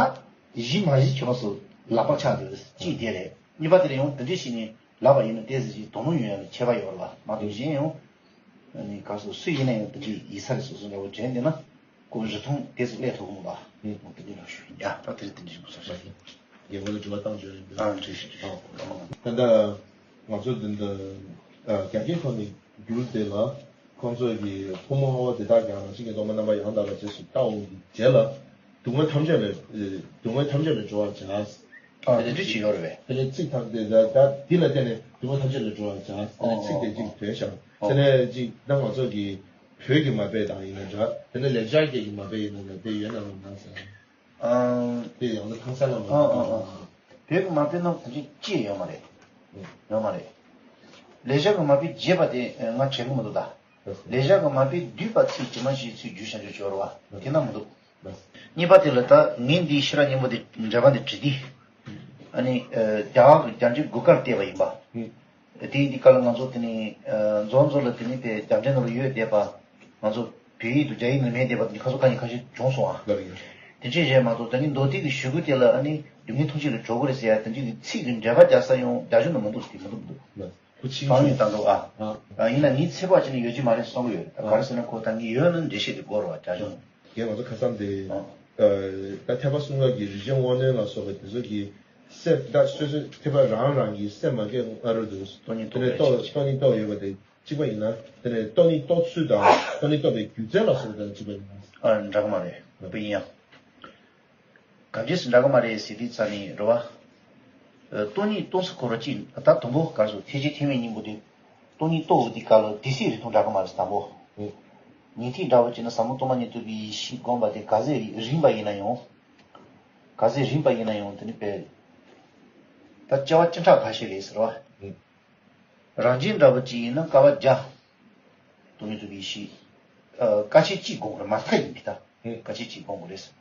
གཞི་མ་གཞི་ཁྱོད་ཚོ་ལག་པ་ཆག་འདུག་གཅིག་དེ་རེད། གཉིས་པ་དེ་ལ་ཡང་དེ་འདྲ་བྱས་ནས་ལབ་པ་ཡིན་ན་དེ་ཟེར་གྱི་དོ་སྣང་ཡོང་ཡ་ལ་ཁྱད་པར་ཡོད་ར་བ། མ་གཏོགས་གཞན་ཡང་ཨ་ནི་ག་སོ་སུ་ཡིན་ན་ཡང་དེ་འདྲའི་ཡིག་ཚགས་རེ་སོ་སོ་འདྲ་བོ་འདྲེན་བསྡད་ན། ཁོ་རིན་ཐང་དེ་ཚོ་སླེབས་ཐུབ་ཀྱི་མི་འདུག་ཨ། ཨུ། དེ་འདྲ་ཞུ་ཡ། ད་དེ་རིང་དེ་འདྲ་ཞིག་གོ་ས་ཞིག་རྒྱལ་པོ་ལ་དྲི་བ་བཏང་བརྗོད་རེད་འདུག་ཨ་འདྲ་ཞིག་ཨ། ད་ལྟ་ང་ཚོ་འདི་འདི་རྒྱ་སྐད་ཐོག་ནས་བསྒྱུར་དེ་ལ་ཁོང་ཚོས་ཀྱི་ཕོ་མོ་དབང་བོ་དེ་དག་ཀྱང་རང་བཞིན་གྱིས་སྟོང་པ་རྣམ་པར་ཡང་དག་པའི་རྗེས་སུ་བལྟའོ་གི་རྗེས་ལ། སྡུག་བསྔལ་ཐམས་ཅད་ལས་སྡུག་བསྔལ་ཐམས་ཅད་ལས་སྒྲོལ་བར་བྱ། ཨ་དེ་འདྲ་ཅིག་ཡོད་རེད་པས། དེ་ནས་ཚིག་ཐམས་ཅད་ད་ད་འདི་ལ་བརྟེན་ནས་སྡུག་བསྔལ་ཐམས་ཅད་ལས་སྒྲོལ་བར་བྱ། དེ་ནས་ཚིག་དེ་གཅིག་དོན་བཞག་དེ་ནས་གཅིག་ད་ང་ཚོ་གི་བོད་ཀྱི་མ་དཔེ་དང་ཡིན་ན་འདྲ། དེ་ནས་ལེགས་སྦྱར་སྐད་ཀྱི་མ་དཔེ་ཡིན་ན་འདྲ། དེ་ཡོད་ན་རུང་ན་ཟེར། ཨང་། དེ་ཡང་ན་ཐང་ས་ལ་མ་ཨང་ཨང་ཨང་། བོད་ཀྱི་མ་དཔེ་ནང་དེ་འདྲ་ཅི་ཡང་ཡོད་མ་རེད། ཡོད་མ་རེད། ལེགས་སྦྱར་གྱི་མ་དཔེ་རྒྱས་པ་དེ་ང་དྲན་གྱི་མི་འདུག་ད། ལེགས་སྦྱར་གྱི་མ་དཔེ་བསྡུས་པ་ཚིག་ཇི་མ་ཇི་བཞིན་ཚུར་བསྒྱུར་བྱ་འཇུག་ཅོག་རེད་བ། དེ་ན་མི་འདུག་གཉིས་པ་དེ་ལ་ད་ངས་འདིའི་ཤེས་རབ་སྙིང་པོ་དེ་འགྲེལ་པ་འདི་བྲིས་ཏེ། ཨ་ནི་རྒྱ་གར་གྱི་རྒྱ་འགྲེལ་དགུ་ཀར་བལྟས་པ་ཡིན་པ། དེ་ཡིན་དུས་སྐབས་ལ་ང་ཚོ་དེ་ནི་མཛོ་མཛོ་ལ་དེ་ནི་དེ་རྒྱ་འགྲེལ་ནང་ལ་ཡོད་བསྡད་པ། ང་ཚོ་བོད་ཡིག་ཏུ་རྒྱ་ཡིག་ནང་མེད་བསྡད་པ་དེ་ཁ་སོ་ཁ་ཉིན་ཁ་ཤས་བྱུང་སོང་ཨ། དེ་འདྲས་རེད་མ་གཏོགས་ད་ནི་མདོ་སྡེ་གི་ཞུ་སྐུལ་དེ་ལ་ཨ་ནི་སྡུག་བསྔལ་ཐམས་ཅད་ལས་སྒྲོལ་དགོས་རེད་ཟེར་ཡ་དེ་འདྲས་ཀྱི་ཚིག་གི་འགྲེལ་པ་རྒྱག་ས་ཡང་རྒྱ་གཞུང་ནང་མི་འདུག་དེ་མི་འདུག་མི་འདུག་ཕངས་ཡོད་ལྟ་འདུག་ཨ། ཡིན་ན་ངའི་ཚེ་དཔག་བྱས་ནས་ཡོད་ཀྱི་མ་རེད་བསམ་གྱི་ཡོད། ད་ག་རེ་ཟེར་ན་ཁོ་ད་ངས་ཡོད་ན་འགྲེལ་བཤད་དེ་དགོས་རེད་བ་རྒྱ་གཞུང་། རྒན་ང་ཚོ་ཁ་སང་དེ། ཨ། ད་ཐེག་པ་གསུམ་ཀ་གི་རིགས་ཆེན་དབང་རྣོན་ལ་སོགས་པ་དེ་ཚོ་གི་སེམས་ད་སོ་སོའི་ཐེག་པ་རང་རང་གི་སེམས་མ་སྐྱེས་སྔ་རོལ་དུ། སྟོང་ཉིད་དེ་ནས་རྟོགས་རྟོགས་ཉིད་རྟོགས་ཡོད་པ་དེ་གཅིག་པ་ཡིན་ན། དེ་ནས་སྟོང་ཉིད་རྟོགས་ཚུལ་དང་སྟོང་ཉིད་རྟོགས་པའི་སྒྱུ་རྩལ་ལ་སོགས་པ་དང་གཅིག་པ་ཡིན་ན། ཨ་འདྲ་གི་མ་རེད། དཔེ་ཡིན་ཡང་། ག་འདྲས་སུ་འདྲ་གི་མ་རེད་ཟེར་དུས་ཙ་ནས་རེད་བ། སྟོང་ཉིད་རྟོགས་ཚུལ་ཁོ་ར་གཅིག་ད་དང་པོ་ག་རེ་ཟེར་ཐེག་ཆེན་ཐེག་དམན་གཉིས་པོ་དེ། སྟོང་ཉིད་རྟོགས་འོས་དེ་ག་ལ་དེ་སྲིད་རིགས་མཐུན་འདྲ་གི་མ་རེད་དང་པོ། ཉན་ཐོས་འདྲ་བོ་བྱས་ན་ཟབ་མོ་སྟོང་པ་ཉིད་རྟོགས་པའི་ཡེ་ཤེས་སྒོམ་པ་དེ་ག་ཚད་རིང་པ་ཡིན་ན་ཡང་། ག་ཚད་རིང་པ་ཡིན་ན་ཡང་དེ་ནི་དཔེ། ད་སྐྱེ་བ་བཅུ་ཕྲག་ཁ་ཤས་རེད་ཟེར་བ། རང་རྒྱལ་འདྲ་བོ་གཅིག་ཡིན་ན་བསྐལ་པ་བརྒྱ། སྟོང་ཉིད་རྟོགས་པའི་ཡེ་ཤེས། ཨ། བསྐལ་ཆད་གཅིག་སྒོམ་དགོས་རེད། མ་མཐའ་ཡིན་གྱི་ད། ཨེ། བསྐལ་ཆད་གཅིག་སྒོམ་དགོས་རེད།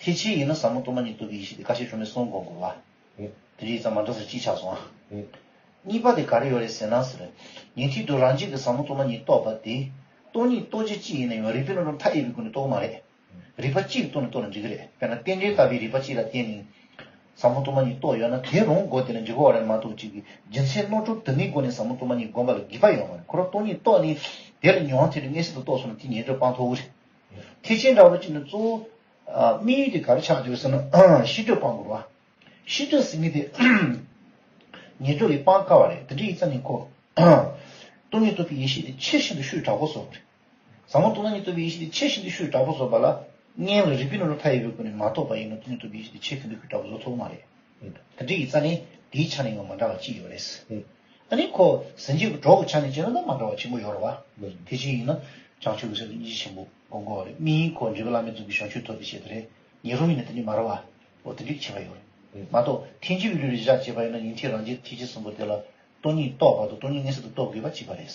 ཐེག་ཆེན་ཡིན་ན་ཟབ་མོ་སྟོང་པ་ཉིད་རྟོགས་པའི་ཡེ་ཤེས་དེ་བསྐལ་ཆད་གྲངས་མེད་གསུམ་སྒོམ་དགོས་པ། ཨེ། དེ་འདྲ་ཡིན་ཙང་མ་འདྲ་ས་གཅིག་ཆགས་སོང་ཨ། ཨེ། གཉིས་པ་དེ་ག་རེ་ཡོད་རེད་ཟེར་ན་ཟེར། ཉན་ཐོས་དང་རང་རྒྱལ་གྱི་ཟབ་མོ་སྟོང་པ་ཉིད་རྟོགས་པ་དེ། སྟོང་ཉིད་རྟོགས་བྱེད་གཅིག་ཡིན་ན་ཡང་རིགས་པས་རྣམ་གྲངས་མཐའ་ཡས་པའི་སྒོ་ནས་རྟོགས་མ་རེད། རིགས་པ་གཅིག་གི་ཐོག་ནས་རྟོགས་ན་འགྲིག་གི་རེད། དཔེར་ན་རྟེན་འབྲེལ་ལྟ་བུའི་རིགས་པ་གཅིག་ལ་བརྟེན་ནས་ཟབ་མོ་སྟོང་པ་ཉིད་རྟོགས་ཡོད་ན་དེ་རང་སྒོ་དེ་ནས་འགྲིག་གི་རེད་མ་གཏོགས་གཅིག་གི་རྒྱུ་མཚན་རྣམ་གྲངས་དུ་མའི་སྒོ་ནས་ཟབ་མོ་སྟོང་པ་ཉིད་སྒོམ་པ་ལ་དགོས་པ་ཡོད་མ་རེད། ཁོ་རང་སྟོང་ཉིད་རྟོགས་ནས་དེ་ལ་མྱོང་བ་ཐོན་ནས་མངོན་སུམ་དུ་རྟོགས་སོང་ན་དེ་ཉན་ཐོས་སྤང་ཐུབ་ཀྱི་རེད། ཐེག་ཆེན་འདྲ་བོ་གཅིག་ནི་གཙོ་བོ་དམིགས་ཡུལ་དེ་ག་རེ་ཆགས་ཀྱི་རེད་ཟེར་ན་ཤེས་སྒྲིབ་སྤང་དགོས་རེད་བ། ཤེས་སྒྲིབ་ཟེར་མཁན་དེ་ཉན་ཐོས་ལས་སྤང་དཀའ་བ་རེད། དེ་འདྲ་ཡིན་ཙང་ནི་ཁོ་སྟོང་ཉིད་རྟོགས་པའི་ཡེ་ཤེས་དེ་ཆེས་ཤིན་ཏུ་ཤུགས་དྲག་པོ་བཟོ་དགོས་རེད། ཟབ་མོ་སྟོང་ཉིད་རྟོགས་པའི་ཡེ་ཤེས་དེ་ཆེས་ཤིན་ཏུ་ཤུགས་དྲག་པོ་བཟོ་བ་ལ། སྔོན་ལ་རིགས་པས་རྣམ་གྲངས་མཐའ་ཡས་པའི་སྒོ་ནས་མ་རྟོགས་པ་ཡིན་ན་སྟོང་ཉིད་རྟོགས་པའི་ཡེ་ཤེས་དེ་ཆེས་ཤིན་ཏུ་ཤུགས་དྲག་པོ་བཟོ་ཐུབ་མ་རེད། དེ་འདྲ་ཡིན་ཙང་ནི་ དེའི་ཆ་ནས་ཡང་མ་འདྲ་བ་གཅིག་ཡོད་རེད། ཨ་ནི་ཁོ་ཟིན་བྲིས་ཀྱི་གྲོགས་ཀྱི་ཆ་ནས་བྱས་ན་ད་མ་འདྲ་བ་ཆེན་པོ་ཡོད་རེད་བ། དེ་བཞིན་ཡིན་ན་བྱང་ཆུབ་ཀྱི་སེམས་སྙིང་རྗེ་ཆེན་པོ་སྒོམ་དགོས་པ་རེད། དམིགས་ཡུལ་ཁོ་འབྲས་བུ་བླ་མེད་རྫོགས་པའི་བྱང་ཆུབ་ཐོབ་པའི་ཆེད་དུ་རེད། ཉན་རང་ཡིན་ན་དེ་འདྲ་མ་རེད་བ། འོ་དེ་འདྲའི་ཁྱད་པར་ཡོད་རེད། མ་གཏོགས་ཐེག་མཆོག་ཡིད་ལུས་ལ་བཞག་བྱས་པ་ཡིན་ན་ཉན་ཐོས་རང་རྒྱལ་ཐེག་ཆེན་གསུམ་པོ་དེ་ལ་སྟོང་ཉིད་རྟོགས་བར་དུ་སྟོང་ཉིད་མངོན་སུམ་དུ་རྟོགས་དགོས་པ་གཅིག་པ་རེད།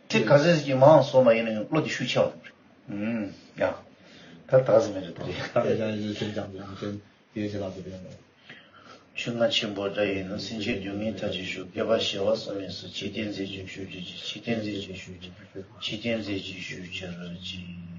ཚིག་ག་ཚད་ཅིག་མང་སོང་བ་ཡིན་ན་ཡང་བློ་དེ་ཤུགས་ཆེ་བ་རེད། ཨུམ། ཡ། ད་ད་ག་ཟེ་མེད་རེད་དེ་རེད། ད་ཡ་ཡ་ཡ་ཁྱེད་ཀྱང་དེ་ཡང་ཁྱེད་དེ་ཡ་ཁྱེད་ལ་དེ་རེད། ཆོས་རྔ་ཆེན་པོ་འདྲ་ཡིན་ན་སེམས་ཅན་སྡུག་བསྔལ་མཐའ་ཅན་ཞུ། བསྐལ་པ་བྱེ་བ་གསུམ་ཡིན་ཟེར། ཆོས་སྟོན་མཛད་ཅིང་ཞུ་གྱུར་ཅིག་ཆོས་སྟོན་མཛད་ཅིང་ཞུ་གྱུར་ཅིག་ཆོས་སྟོན་མཛད་ཅིང་ཞུ་གྱུར་ཅིག